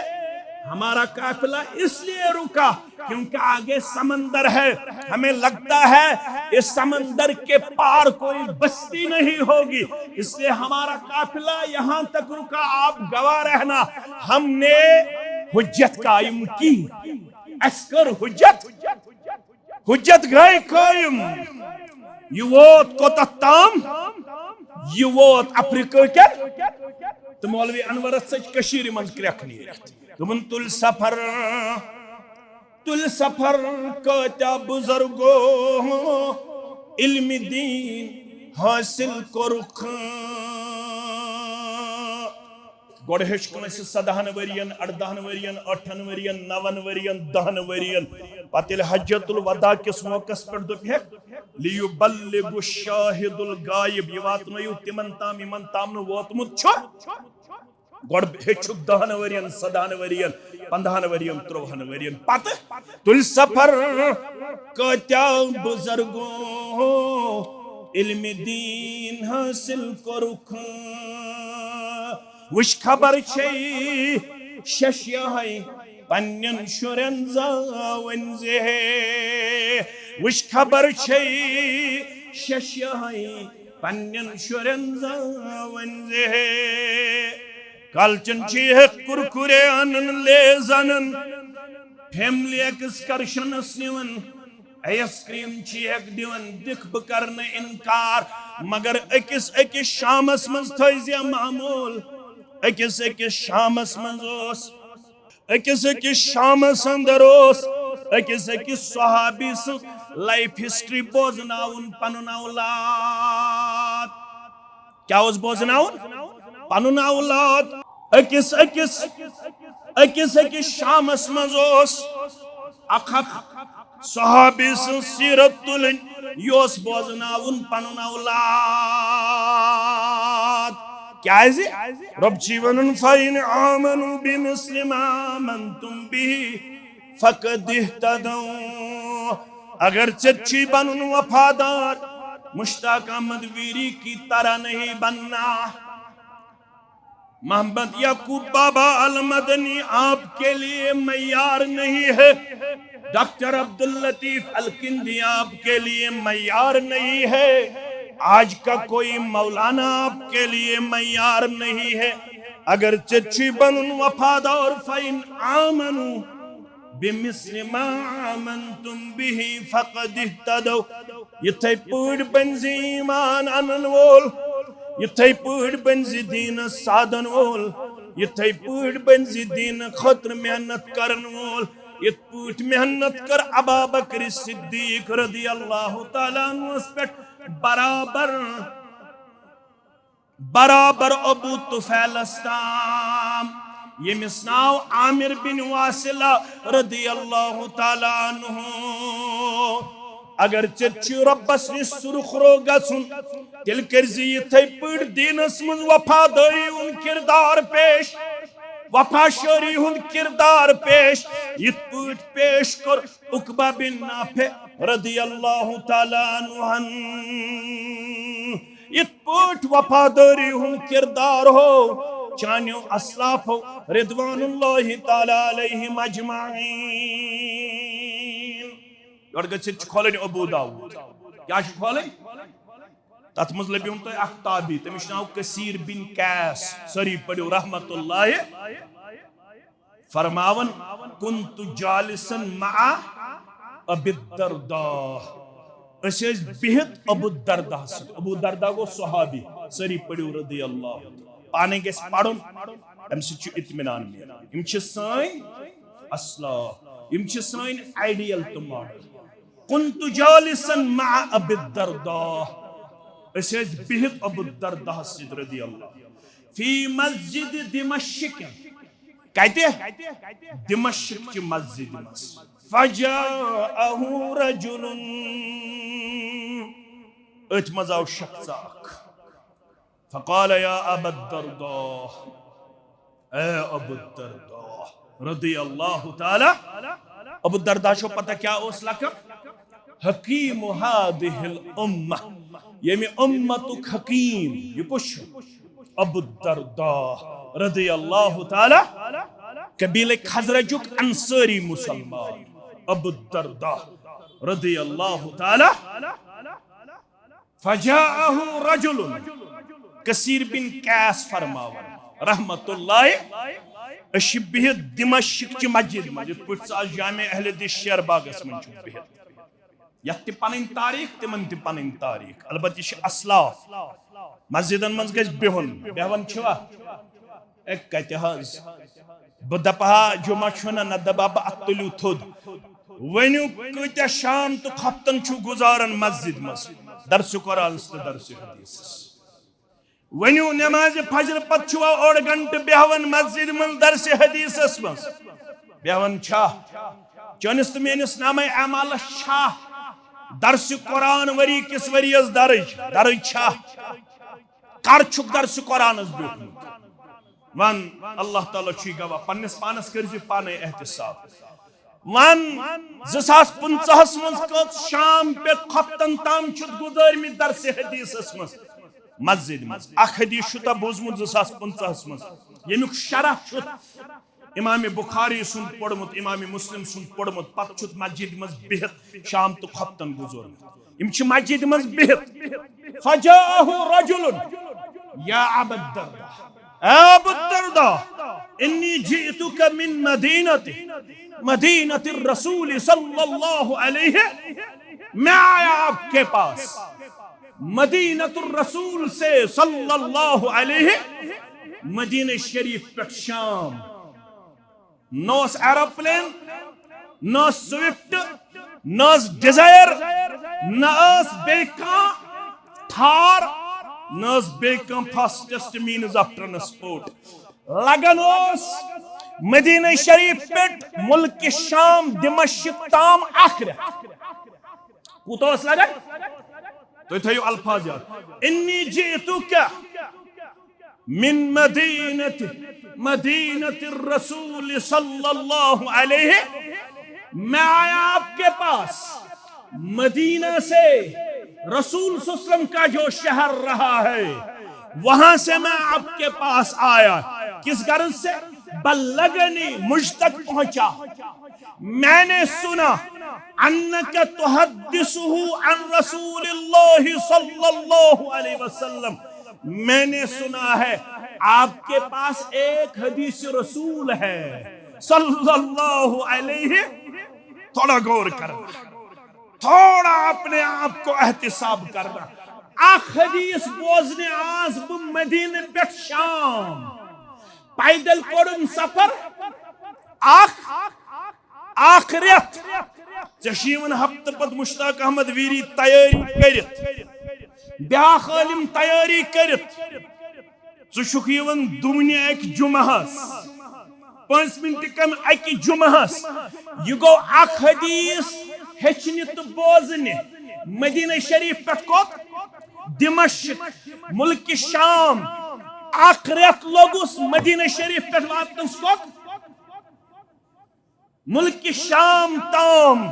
ہمارا قافلہ اس لیے رکا کیونکہ آگے سمندر ہے، ہمیں لگتا ہے اس سمندر کے پار کوئی بستی نہیں ہوگی، اس لیے ہمارا قافلہ یہاں تک رکا۔ آپ گواہ رہنا، ہم نے حجت قائم کی۔ اسہِ کٔر حجت، حجت گٔے قٲیِم۔ یہِ ووت کوٚتَتھ تام؟ یہِ ووت افریقہ کٮ۪ن۔ تہٕ مولوی انورس ژٔج کٔشیٖرِ منٛز کرٛٮ۪کھ نیٖرِتھ۔ دوٚپُن، تُلۍ سفر، تُلۍ سفر کٲتیٛاہ بُزرگو، علمِ دیٖن حٲصِل کوٚرُکھ۔ گۄڈٕ ہیوٚچھ کٲنٛسہِ سدہن ؤرین، اردہن ؤرین، ٲٹھن ؤرین، نون ؤرین، دہن ؤرین۔ پتہٕ ییٚلہِ حجۃ الوداع کِس موقعس پٮ۪ٹھ دوٚپ ہے، لیبلغ الشاہد الغائب، یہِ واتنٲیِو تِمن تام، یِمن تام نہٕ ووتمُت چھُ۔ گۄڈٕ ہیٚچھُکھ دَہَن ؤرِین، سَداہَن ؤرِین، پَنٛداہَن ؤرِین، تُرٛوہَن ؤرِین۔ پَتہٕ تُلۍ سفر کۭتیٛاہ بُزرگو علمِ دیٖن حٲصِل کوٚرُکھ۔ وٕچھ خبر چھے شش یِہوٚے پنٛنٮ۪ن شُرٮ۪ن زاوٕنۍ زِ ہے۔ وٕچھ خبر چھے شش یِہوٚے پننٮ۪ن شُرٮ۪ن زاوٕنۍ زِ ہے۔ کالچن چھِ ہٮ۪کھ کُرکُرے اَنان، لیز اَنان، فیملی ایکسکرشنس نِوان، آیس کریم چھِ ہٮ۪کھ دِوان، دِکھ بہٕ کرٕ نہٕ اِنکار، مگر أکِس أکِس شامس منٛز تھٲیزِ معموٗل، أکِس أکِس شامس منٛز اوس أکِس أکِس شامس اندر اوس أکِس أکِس صحابی سٕنٛز لائف ہسٹری بوزناوُن پنُن اولاد۔ کیٛاہ اوس بوزناوُن؟ پنُن اولاد۔ أکِس أکِس، أکِس أکِس شامس منٛز اوس اکھ اکھ صحابی سٕنٛز سیرت تُلٕنۍ، یہِ اوس بوزناوُن پنُن اولاد۔ کیازِ؟ رۄب چھُ ونان، "فَإِنْ آمَنُوا بِمِثْلِ مَا آمَنْتُمْ بِهِ فقد اهتدوا۔ اگر ژےٚ چھُے بنُن وفادار، مشتاق احمد ویری کی طرح نہیں بننا۔ محمد یعقوب بابا المدنی آپ کے لیے معیار نہیں ہے، ڈاکٹر عبداللطیف الکندی آپ کے لیے معیار نہیں ہے، آج کا کوئی مولانا آپ کے لیے معیار نہیں ہے۔ اگر ژےٚ چھُے بنُن وفادار، فإن آمنوا بمثل ما آمنتم به فقد اهتدوا۔ یِتھے پٲٹھۍ بٔنۍ زِ ایمان اَنَن وول، یِتھے پٲٹھۍ بٔنۍ زِ دیٖنَس سادَن وول، یِتھے پٲٹھۍ بٔنۍ زِ دیٖنہٕ خٲطرٕ محنت کَرَن وول، یِتھ پٲٹھۍ محنت کٔر ابا بکر صدیق رضی اللہ تعالیٰ عنہس پٮ۪ٹھ برابر۔ برابر ابو طفیلس تام، ییٚمِس ناو عامر بن واصلہ رضی اللہ تعالیٰ عنہ۔ اگر ژےٚ چھُے رۄبس نِش سُرخرو گژھُن، تیٚلہِ کٔرۍ زِ یِتھے پٲٹھۍ دیٖنس منٛز وفادٲری ہُنٛد کردار پیش، وفا شٲری ہُنٛد کردار پیش، یِتھ پٲٹھۍ پیش کوٚر عقبہ بن نافع رضی اللہ تعالیٰ عنہن۔ یِتھ پٲٹھۍ وفادٲری ہُنٛد کردار ہو چانیو اسلافو رضوان اللہ تعالیٰ علیہم اجمعین۔ یورٕ گٔژھِتھ چھُ کھولٕنۍ ابو داؤد۔ کیٛاہ چھُ کھولٕنۍ؟ تَتھ منٛز لٔبِو تۄہہِ اکھ تابعی، تٔمِس چھُ ناو کثیر بن قیس، سٲری پٔرِو رحمت اللہ۔ فرماوان، "كنت جالسا مع أبي الدرداء"، أسۍ ٲسۍ بِہِتھ ابو الدرداہس سۭتۍ۔ ابو الدرداء گوٚو صحابی، سٲری پٔرِو رضی اللہ۔ پانے گژھِ پرُن، امہِ سۭتۍ چھُ اطمینان میلان۔ یِم چھِ سٲنۍ اسلاف، یِم چھِ سٲنۍ ideal تہٕ model۔ "كنت جالسا مع أبي الدرداء"، أسۍ ٲسۍ بِہِتھ ابو الدرداہس سۭتۍ رضی اللہ، "في مسجد دمشق"، کتہِ؟ دمشق چہِ مسجد منٛز۔ "فجاءه رجل"، أتھۍ منٛز آو شخص اکھ۔ "فقال يا أبا الدرداء"، اے ابو الدرداء رضی اللہ تعالیٰ۔ ابو الدرداء چھو پتہ کیٛاہ اوس لقب؟ حکیم هذه الأمة، ییٚمہِ اُمتُک حکیم۔ یہِ کُس چھُ؟ ابو الدرداء رضی اللہ تعالیٰ، قبیلہ خزرجُک انصاری مسلمان، ابو الدرداء رضی اللہ تعالیٰ۔ "فجاءه رجل"، کثیر بن قیس فرماوان رحمت اللہ، أسۍ چھِ بِہِتھ دمشق چہِ مسجد منٛز، یِتھ پٲٹھۍ ژٕ آز جامع اہل حدیث شیر باغس منٛز چھُکھ بِہِتھ۔ یتھ تہِ پنٕنۍ تاریخ، تِمن تہِ پنٕنۍ تاریخ۔ البتہ یہِ چھِ اسلاف۔ مسجدن منٛز گژھِ بِہُن۔ بیہوان چھِوا؟ اے، کتہِ حظ؟ بہٕ دپہٕ ہا جمعہ چھُنہ، نہ دپہٕ ہا بہٕ اتھ تُلِو تھوٚد۔ ؤنِو کۭتیاہ شام تہٕ خۄفتن چھُو گُزاران مسجد منٛز؟ درسِ قرآنس تہٕ درسِ حدیثس۔ ؤنِو، نمازِ فجر پتہٕ چھُوا اوٚڑ گھنٹہٕ بیہوان مسجد منٛز درسِ حدیثس منٛز؟ بیہوان چھا؟ چٲنِس تہٕ میٲنِس نامہ اعمالس چھا درسِ قرآن ؤری کِس ؤرِیس درج؟ درج چھا؟ کر چھُکھ درسِ قرآنس بیوٗٹھمُت؟ ون، اللہ تعالیٰ چھُے گواہ، پننِس پانس کٔرزِ پانے احتساب۔ ون، زٕ ساس پٕنٛژٕہس منٛز کٔژ شام پٮ۪ٹھ خۄفتن تام چھُتھ گُزٲرمٕتۍ درسِ حدیثس منٛز مسجد منٛز؟ اکھ حدیث چھُ تۄہہِ بوٗزمُت زٕ ساس پٕنٛژٕہس منٛز، ییٚمیُک شرح چھُ امام بخاری سُنٛد پوٚرمُت، امام مسلم سُنٛد پوٚرمُت، پتہٕ چھُتھ مسجد منٛز بِہِتھ شام تہٕ خۄفتن گُزورمُت۔ یِم چھِ مسجد منٛز بِہِتھ۔ فجاءه رجل، یا ابا الدرداء، اے ابو الدرداء، انی جئتک من مدینۃ، مدینۃ الرسول صلی اللہ علیہ، میں آیا آپ کے پاس مدینۃ الرسول سے صلی اللہ علیہ، مدینہ شریف پٮ۪ٹھ شام۔ نہ اوس ایروپلین، نہ ٲس سوئفٹ، نہ ٲس ڈیزائر، نہ ٲس بیٚیہِ کانٛہہ تھار، نہ ٲس بیٚیہِ کانٛہہ فاسٹسٹ مینز آف ٹرانسپورٹ۔ لگان اوس مدینہ شریف پٮ۪ٹھ ملک شام دمشق تام اکھ رٮ۪تھ۔ کوٗتاہ اوس لگان؟ تُہۍ تھٲیِو الفاظ یاد۔ انی جئتک من مدینۃ، مدینۃ الرسول صلی اللہ علیہ، میں آیا آپ کے پاس، مدینہ سے رسول صلی اللہ علیہ وسلم کا جو شہر رہا ہے، وہاں سے میں آپ کے پاس آیا۔ کس غرض سے؟ بلغنی، مجھ تک پہنچا۔ میں نے سنا، انک تحدثہ عن رسول اللہ صلی اللہ علیہ وسلم، میں نے سنا ہے آپ کے پاس ایک حدیث رسول ہے صلی اللہ علیہ۔ تھوڑا غور کرنا، تھوڑا اپنے آپ کو احتساب کرنا۔ اکھ حدیث بوزنہِ آس بہٕ مدینہ پٮ۪ٹھ شام، پیدل کوٚڑُم سفر اکھ، اکھ رٮ۪تھ۔ ژےٚ چھُ یِوان ہفتہٕ پتہٕ مشتاق احمد ویری تیٲری کٔرِتھ، بیاکھ عٲلم تیٲری کٔرِتھ۔ ژٕ چھُکھ یِوان دُمنہِ اَکہِ جمعہس، پانٛژھ منٹ کم اَکہِ جمعہس۔ یہِ گوٚو اکھ حدیث ہیٚچھنہِ تہٕ بوزنہِ۔ مدینہ شریف پٮ۪ٹھ کوٚت؟ دمشق، ملک شام۔ اکھ رٮ۪تھ لوٚگُس مدینہ شریف پٮ۪ٹھ واتنس کوٚت؟ ملک شام تام۔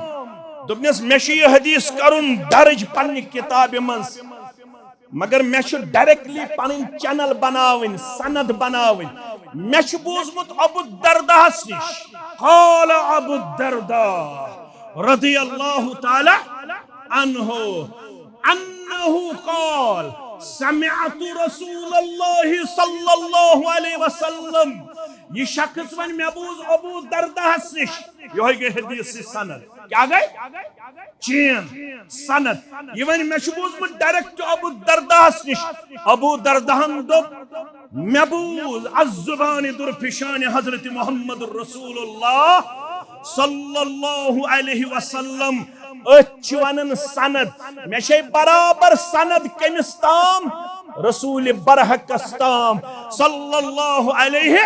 دوٚپنس، مےٚ چھُ یہِ حدیث کرُن درج پننہِ کتابہِ منٛز، مگر مےٚ چھُ ڈائریکٹلی پنٕنۍ چینل بناوٕنۍ، سند بناوٕنۍ۔ مےٚ چھُ بوٗزمُت ابو الدرداہس نِش، قال ابو الدرداء رضی اللہ تعالی عنہ، انہ قال سمعت رسول اللہ صلی اللہ علیہ وسلم۔ یہِ شخص ونہِ، مےٚ بوٗز ابو درداہس نِش۔ یہوے گٔے حدیث سند۔ کیا گٔے؟ چین سند۔ یہِ ونہِ، مےٚ چھُ بوٗزمُت ڈائریکٹ ابو درداہس نِش۔ ابو درداہن دوٚپ، مےٚ بوٗز از زبان درفشان حضرت محمد رسول اللہ صلی اللہ علیہ وسلم۔ أتھۍ چھِ ونان سند۔ مےٚ چھے برابر سند کٔمِس تام؟ رسول برحقس تام صلی اللہ علیہ۔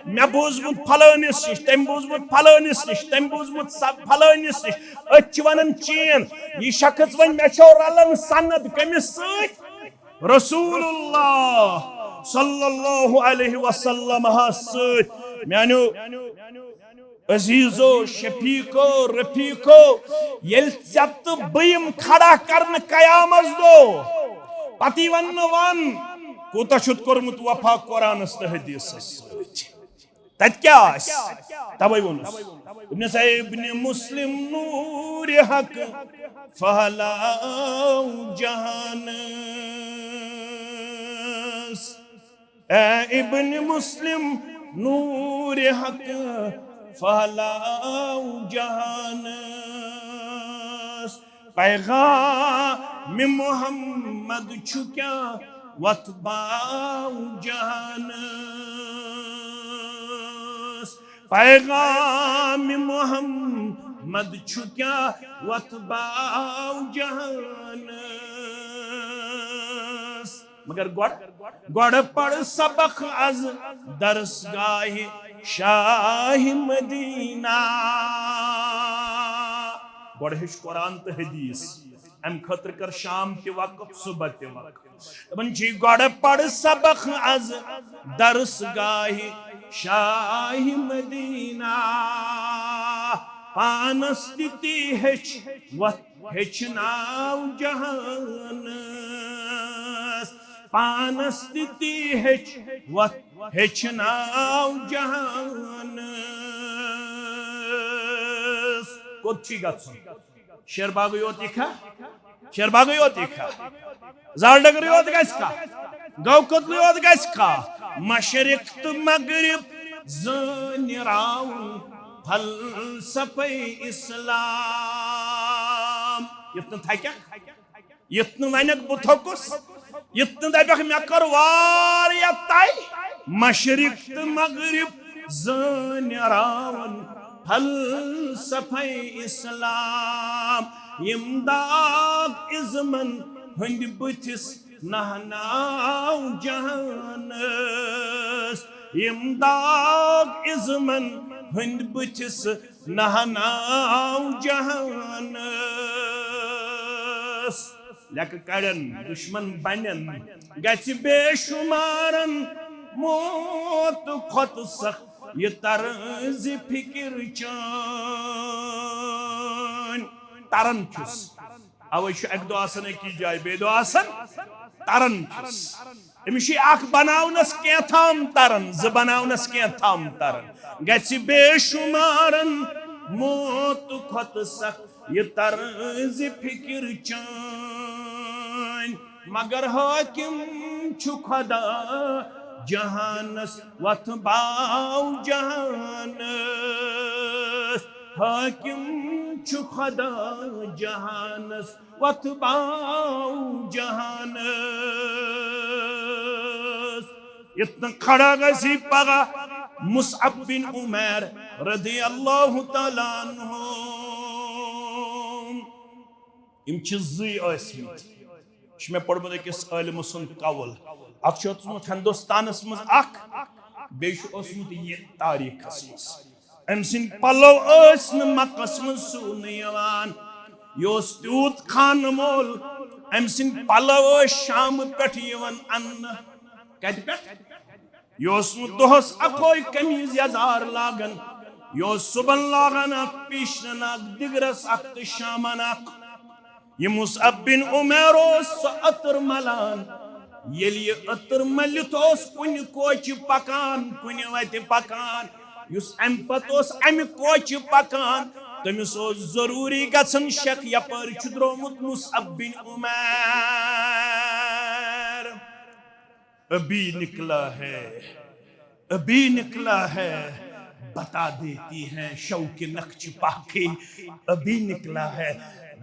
مےٚ بوٗزمُت فلٲنِس نِش، تٔمۍ بوٗزمُت فلٲنِس نِش، تٔمۍ بوٗزمُت سب فلٲنِس نِش۔ أتھۍ چھِ ونان چین۔ یہِ شخص ونہِ، مےٚ چھو رلان سند کٔمِس سۭتۍ؟ رسول اللہ صلی اللہ علیہ وسلم ہس سۭتۍ۔ میانیو عزیزو، شفیقو، رفیقو، ییٚلہِ ژےٚ تہٕ بہٕ یِم کھڑا کرنہٕ قیامس دۄہ، پتہٕ یِوان نہٕ ون، کوٗتاہ چھُتھ کوٚرمُت وفا قرآنس تہٕ حدیثس سۭتۍ؟ تتہِ کیٛاہ آسہِ؟ توے ووٚنُس، دوٚپنس، اے ابن مسلم نور حق پھہلاو جہانس۔ اے ابن مسلم نور حق پھہلاو جہانس۔ پیغام محمد چھُ کیا وتھ باو جہانس۔ پیغام محمد چھُ کیا وتھ باو جہانس۔ مگر گۄڈٕ، گۄڈٕ پَر سبق از درسگاہ شاہ مدینہ۔ گۄڈٕ ہیٚچھ قرآن تہٕ حدیث۔ امہِ خٲطرٕ کر شام تہِ وقف، صبح تہِ وقف۔ دپان چھِ، گۄڈٕ پَر سبق از درسگاہ شاہ مدینہ۔ پانس تہِ تی ہیٚچھ وتھ ہیٚچھناو جہانس۔ پانس تہِ تی ہیٚچھ وتھ ہیٚچھناو جہانس۔ کوٚت چھُے گژھُن؟ شیر باغٕے یوت یِکھا؟ شیر باغٕے یوت یِکھا؟ زال ڈگرٕے یوت گژھِ کھا؟ گو کدلٕے یوت گژھِ کھا؟ مشرق تہٕ مغرب زٲنۍ راوُن فلسفے اسلام۔ یُتھ نہٕ تھکٮ۪کھ، یُتھ نہٕ ونکھ بہٕ تھوٚکُس، یُتھ نہٕ دپکھ مےٚ کٔر واریاہ طے۔ مشرق تہٕ مغرب زٲنۍ راوُن فلسفے اسلام۔ یِم داغ ازمن ہٕنٛدۍ بٕتھِس نہناو جہانس۔ یِم داغ ازمن ہٕنٛدۍ بٕتھِس نہناو جہانس۔ لیکہٕ کڑن دشمن بنن گژھِ بے شمارن موت کھۄتہٕ سخت یہِ طرز فکر چٲنۍ۔ تران چھُس۔ اوے چھُ اکہِ دۄہ آسان أکِس جایہِ، بیٚیہِ دۄہ آسان تران چھُس۔ أمِس چھُ اکھ بناونس کینٛہہ تام تران، زٕ بناونس کینٛہہ تام تران۔ گژھِ بے شمارن موت کھۄتہٕ سخ یہِ طرز فکر چٲنۍ۔ مگر حاکم چھُ خدا جہانس، وۄتھ باو جہانس۔ حاکم چھُ خدا جہانس، وۄتھ باو جہانس۔ یتنہٕ کھڑا گژھی پگاہ مصعب بن عمیر رضی اللہ تعالیٰ عنہ۔ یِم چھِ زٕے ٲسمٕتۍ۔ یہِ چھُ مےٚ پوٚرمُت أکِس عٲلمہٕ سُنٛد قول۔ اکھ چھُ اوسمُت ہندوستانس منٛز اکھ، بیٚیہِ چھُ اوسمُت یہِ تاریخس منٛز۔ أمۍ سٕنٛدۍ پلو ٲسۍ نہٕ مکس منٛز سُونہٕ یِوان۔ یہِ اوس تیوٗت خانہٕ مول، أمۍ سٕنٛدۍ پلو ٲسۍ شامہٕ پٮ۪ٹھ یِوان اننہٕ۔ کتہِ پٮ۪ٹھ؟ یہِ اوس نہٕ دۄہس اکوے قمیٖض یزار لاگان، یہِ اوس صُبحن لاگان اکھ، پیشنن اکھ، دِگرس اکھ تہٕ شامن اکھ۔ یہِ مصعب بن عمیر اوس سُہ عطر ملان، ییٚلہِ یہِ عطر مٔلِتھ اوس کُنہِ کوچہِ پکان، کُنہِ وتہِ پکان، یُس امہِ پتہٕ اوس امہِ کوچہِ پکان، تٔمِس اوس ضروٗری گژھان شک یپٲرۍ چھُ درٛامُت مصعب بن عمیر۔ ابھی نکلا ہے، ابھی نکلا ہے، بتا دیتی ہیں شوق نقش پا کے۔ ابھی نکلا ہے،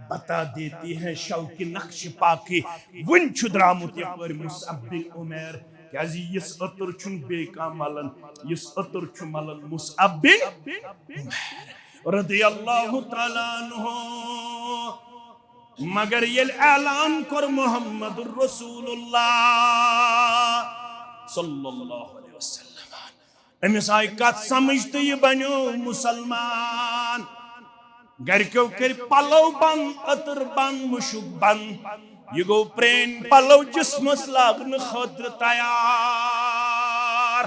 بتا دیتی ہیں شوق نقش پا کے۔ وُنہِ چھُ درٛامُت یپٲرۍ مصعب بن عمیر، کیازِ یِژھ عطر چھُنہٕ بیٚیہِ کانٛہہ ملان، یِژھ عطر چھُ ملان مصعب بن عمیر رضی اللہ تعالیٰ عنہ۔ مگر ییٚلہِ اعلان کوٚر محمد رسول اللہ صلی اللہ علیہ وسلم، أمِس آیہِ کتھ سمجھ تہٕ یہِ بنیو مسلمان۔ گرِکیو کٔرۍ پلو بند، عطر بند، مُشُک بند۔ یہِ گوٚو پرٛٲنۍ پلو جسمس لاگنہٕ خٲطرٕ تیار۔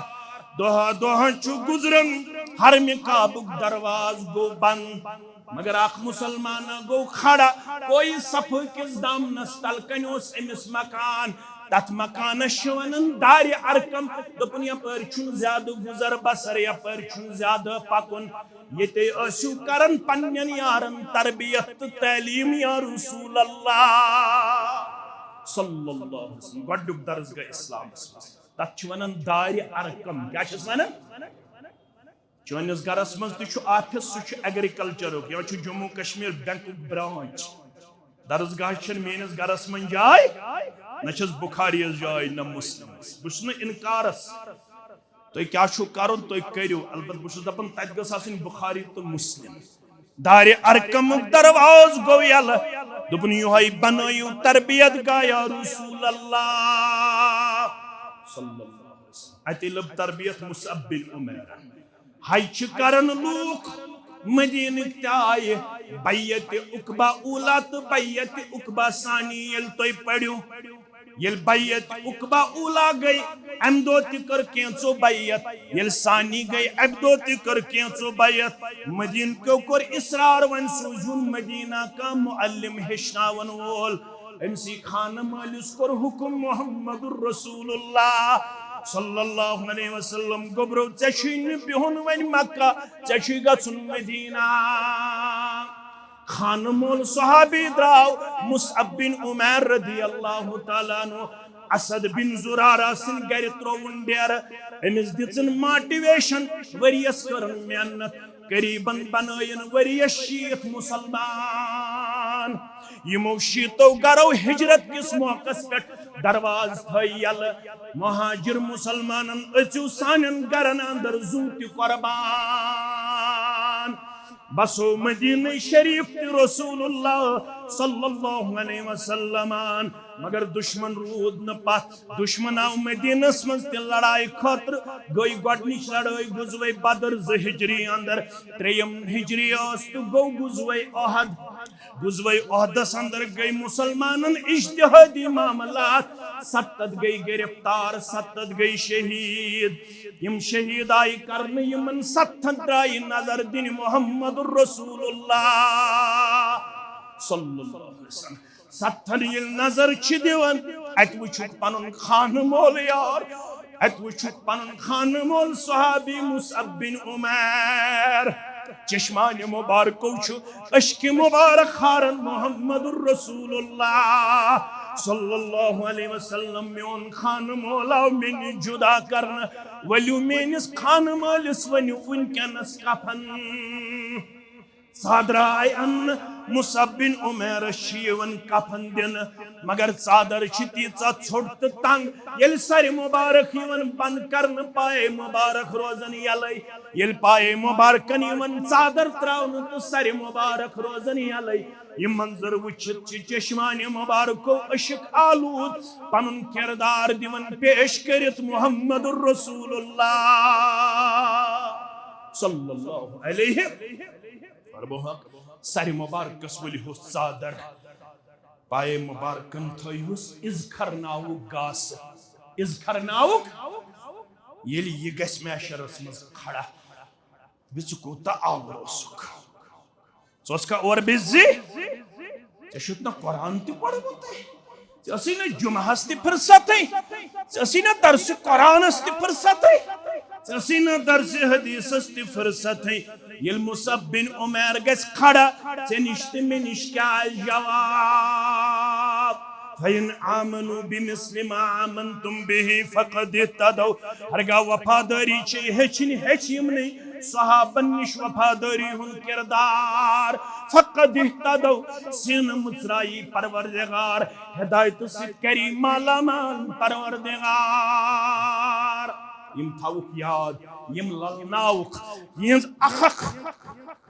دۄہا دۄہا چھُ گُزران، حرمِ کعبُک دروازٕ گوٚو بند۔ مگر اکھ مسلمان گوٚو کھڑا، کوئی صفہٕ کِس دامنس تل کنہِ اوس أمِس مکان۔ تتھ مکانس چھِ ونان دارِ ارقم۔ دوٚپُن، یپٲرۍ چھُنہٕ زیادٕ گُزر بسر، یپٲرۍ چھُنہٕ زیادٕ پکُن۔ ییٚتے ٲسِو کران پننٮ۪ن یارن تربیت تہٕ تعلیٖم، یا رسول اللہ صلی اللہ علیہ وسلم۔ گۄڈنیُک درس گٔے اسلامس منٛز۔ تتھ چھِ ونان دارِ ارقم۔ کیٛاہ چھِس ونان؟ چٲنِس گرس منٛز تہِ چھُ آفس، سُہ چھُ ایگریکلچرُک یا چھُ جموں کشمیر بینکُک برانچ۔ درسگاہ چھَنہٕ میٲنِس گرس منٛز جاے، نہ چھَس بخاریَس جاے، نہ مسلمس۔ بہٕ چھُس نہٕ انکارس۔ تۄہہِ کیٛاہ چھُو کرُن، تُہۍ کٔرِو۔ البتہ بہٕ چھُس دپان، تتہِ گٔژھ آسٕنۍ بخاری تہٕ مسلم۔ دارِ ارقمُک دروازٕ گوٚو یلہٕ۔ دوٚپُن، یِہوٚے بنٲیِو تربیت گاہ یا رسول اللہ صلی اللہ علیہ وسلم۔ اَتی لٔب تربیت مصعب بن عمیرن۔ حج چھِ کران لوٗکھ مدیٖنٕکۍ تہِ آیہِ۔ بیعت عقبہ اولا تہٕ بیعت عقبہ ثانی ییٚلہِ تُہۍ پٔرِو، ییٚلہِ بیعت عقبہ اولا گٔے، اَمہِ دۄہ تہِ کٔر کینٛژو بیعت، ییٚلہِ ثانی گٔے، اَمہِ دۄہ تہِ کٔر کینٛژو بیعت۔ مدیٖنہٕ کیو کوٚر اصرار، وۄنۍ سوٗزِہُن مدیٖنہ کانٛہہ معلم ہیٚچھناوَن وول۔ أمۍ سٕے خانہٕ مٲلِس کوٚر حُکُم، محمد رسول اللہ صلی اللہ علیہ وسلم، گوٚبرو، ژےٚ چھُے نہٕ بِہُن وۄنۍ مکہ، ژےٚ چھُے گژھُن مدیٖنہ۔ خانہٕ مول صحابی درٛاو، مصعب بن عمیر رضی اللہ تعالیٰ عنہ، اسد بن زرارہ سٕنٛدِ گرِ ترٛووُن ڈیرٕ۔ أمِس دِژٕن موٹیویشن، ؤریَس کٔرٕن محنت، قریباً بنٲیِن ؤریَس شیٖتھ مسلمان۔ یِمو شیٖتو گرو ہجرت کِس موقعس پٮ۪ٹھ دروازٕ تھٲے یلہٕ۔ مہاجر مسلمانن أژِو سانٮ۪ن گرن اندر زُو تہِ قربان۔ بسو مدینہ شریف تہِ رسول اللہ صلی اللہ علیہ وسلم۔ مگر دشمن روٗد نہٕ پتھ۔ دشمن آو مدینس منٛز تہِ لڑایہِ خٲطرٕ۔ گٔے گۄڈٕنِچ لڑٲے غزوہ بدر زٕ ہجری اندر۔ ترٛیٚیِم ہجری ٲس تہٕ گوٚو غزوہ احد۔ غزوہ احدس اندر گٔے مسلمانن اجتہادی معاملات۔ ستتھ گٔے گرفتار، ستتھ گٔے شہید۔ یِم شہید آیہِ کرنہٕ، یِمن ستتھن درٛایہِ نظر دِنہِ محمد رسول اللہ صلی اللہ علیہ وسلم۔ ستتھن ییٚلہِ نظر چھِ دِوان، اتہِ وٕچھُکھ پنُن خانہٕ مول یار، اتہِ وٕچھُکھ پنُن خانہٕ مول صحابی مصعب بن عمیر۔ چشمانِ مبارکو چھُ اشکِ مبارک ہاران محمد رسول اللہ صلی اللہ علیہ وسلم۔ میون خانہٕ مول آو مےٚ نِش جدا کرنہٕ، ؤلِو میٲنِس خانہٕ مٲلِس ؤنِو وٕنکیٚنس کفن۔ ژادرا آیہِ اننہٕ، مصعب بن عمیرس چھِ یِوان کفن دِنہٕ، مگر ژادر چھِ تیٖژاہ ژھوٚٹ تہٕ تنگ، ییٚلہِ سرِ مبارک یِوان بند کرنہٕ، پایے مبارک روزان یلے۔ ییٚلہِ پایے مبارکن یِوان ژادر تراونہٕ تہٕ سرِ مبارک روزان یلے، یہِ منظر وٕچھِتھ چھِ چشمانِ مبارکو عشق آلود پنُن کردار دِوان پیش کٔرِتھ محمد رسول اللہ صلی اللہ علیہ۔ فرموہکھ، سرِ مبارکس ؤلِہوس ژادر، پایے مبارکن تھٲیہوس اذخر ناوُک گاسہٕ، اذخر ناوُک۔ ییٚلہِ یہِ گژھِ محشرس منٛز کھڑا، بہٕ ژٕ کوٗتاہ آوُر اوسُکھ۔ ژٕ اوسکھا اورٕ بِزی؟ ژےٚ چھُتھ نہ قرآن تہِ پوٚرمُت؟ ژےٚ ٲسٕے نہٕ جمعہس تہِ فرصتٕے، ژےٚ ٲسٕے نہٕ درسِ قرآنس تہِ فرصتٕے، ژےٚ ٲسٕے نہٕ درسِ حدیثس تہِ فرصتٕے۔ ییٚلہِ مصعب بن عمیر گژھِ کھڑا، ژےٚ نِش تہٕ مےٚ نِش کیٛاہ آسہِ جواب؟ فَإِنْ آمَنُوا بِمِثْلِ مَا آمَنْتُمْ بِهِ فَقَدِ اهْتَدَوْا۔ ہرگاہ وفادٲری چھے ہیٚچھِنۍ، ہیٚچھ یِمنٕے صحابن نِش وفادٲری ہُنٛد کردار۔ فَقَدِ اهْتَدَوْا، سیٖنہٕ مُژرایی پروردگار، ہدایتہٕ سۭتۍ کری مالا مال پروردگار۔ یِم تھاوُکھ یاد، یِم للناوُکھ، یِہٕنٛز اکھ اکھ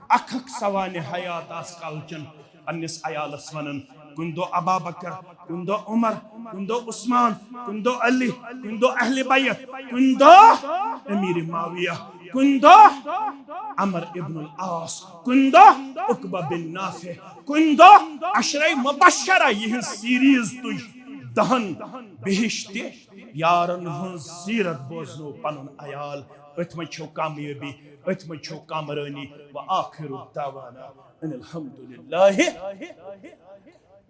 اکھ اکھ سوانح حیات آس کالچن پننِس عیالس ونان، کُنہِ دۄہ ابا بکر، کُنہِ دۄہ عمر، کُنہِ دۄہ عثمان، کُنہِ دۄہ علی، کُنہِ دۄہ اہل بیت، کُنہِ دۄہ امیر معاویہ، کُنہِ دۄہ عمر ابن العاص، کُنہِ دۄہ عقبہ بن نافع، کُنہِ دۄہ عشرہ مبشرہ۔ یِہنٛز سیریز تُج دہن بہشتِ یارن ہٕنٛز سیرت بوزنو پنُن عیال۔ أتھۍ منٛز چھو کامیٲبی، أتھۍ منٛز چھو کامرٲنی۔ وآخر دعوانا ان الحمد للہ۔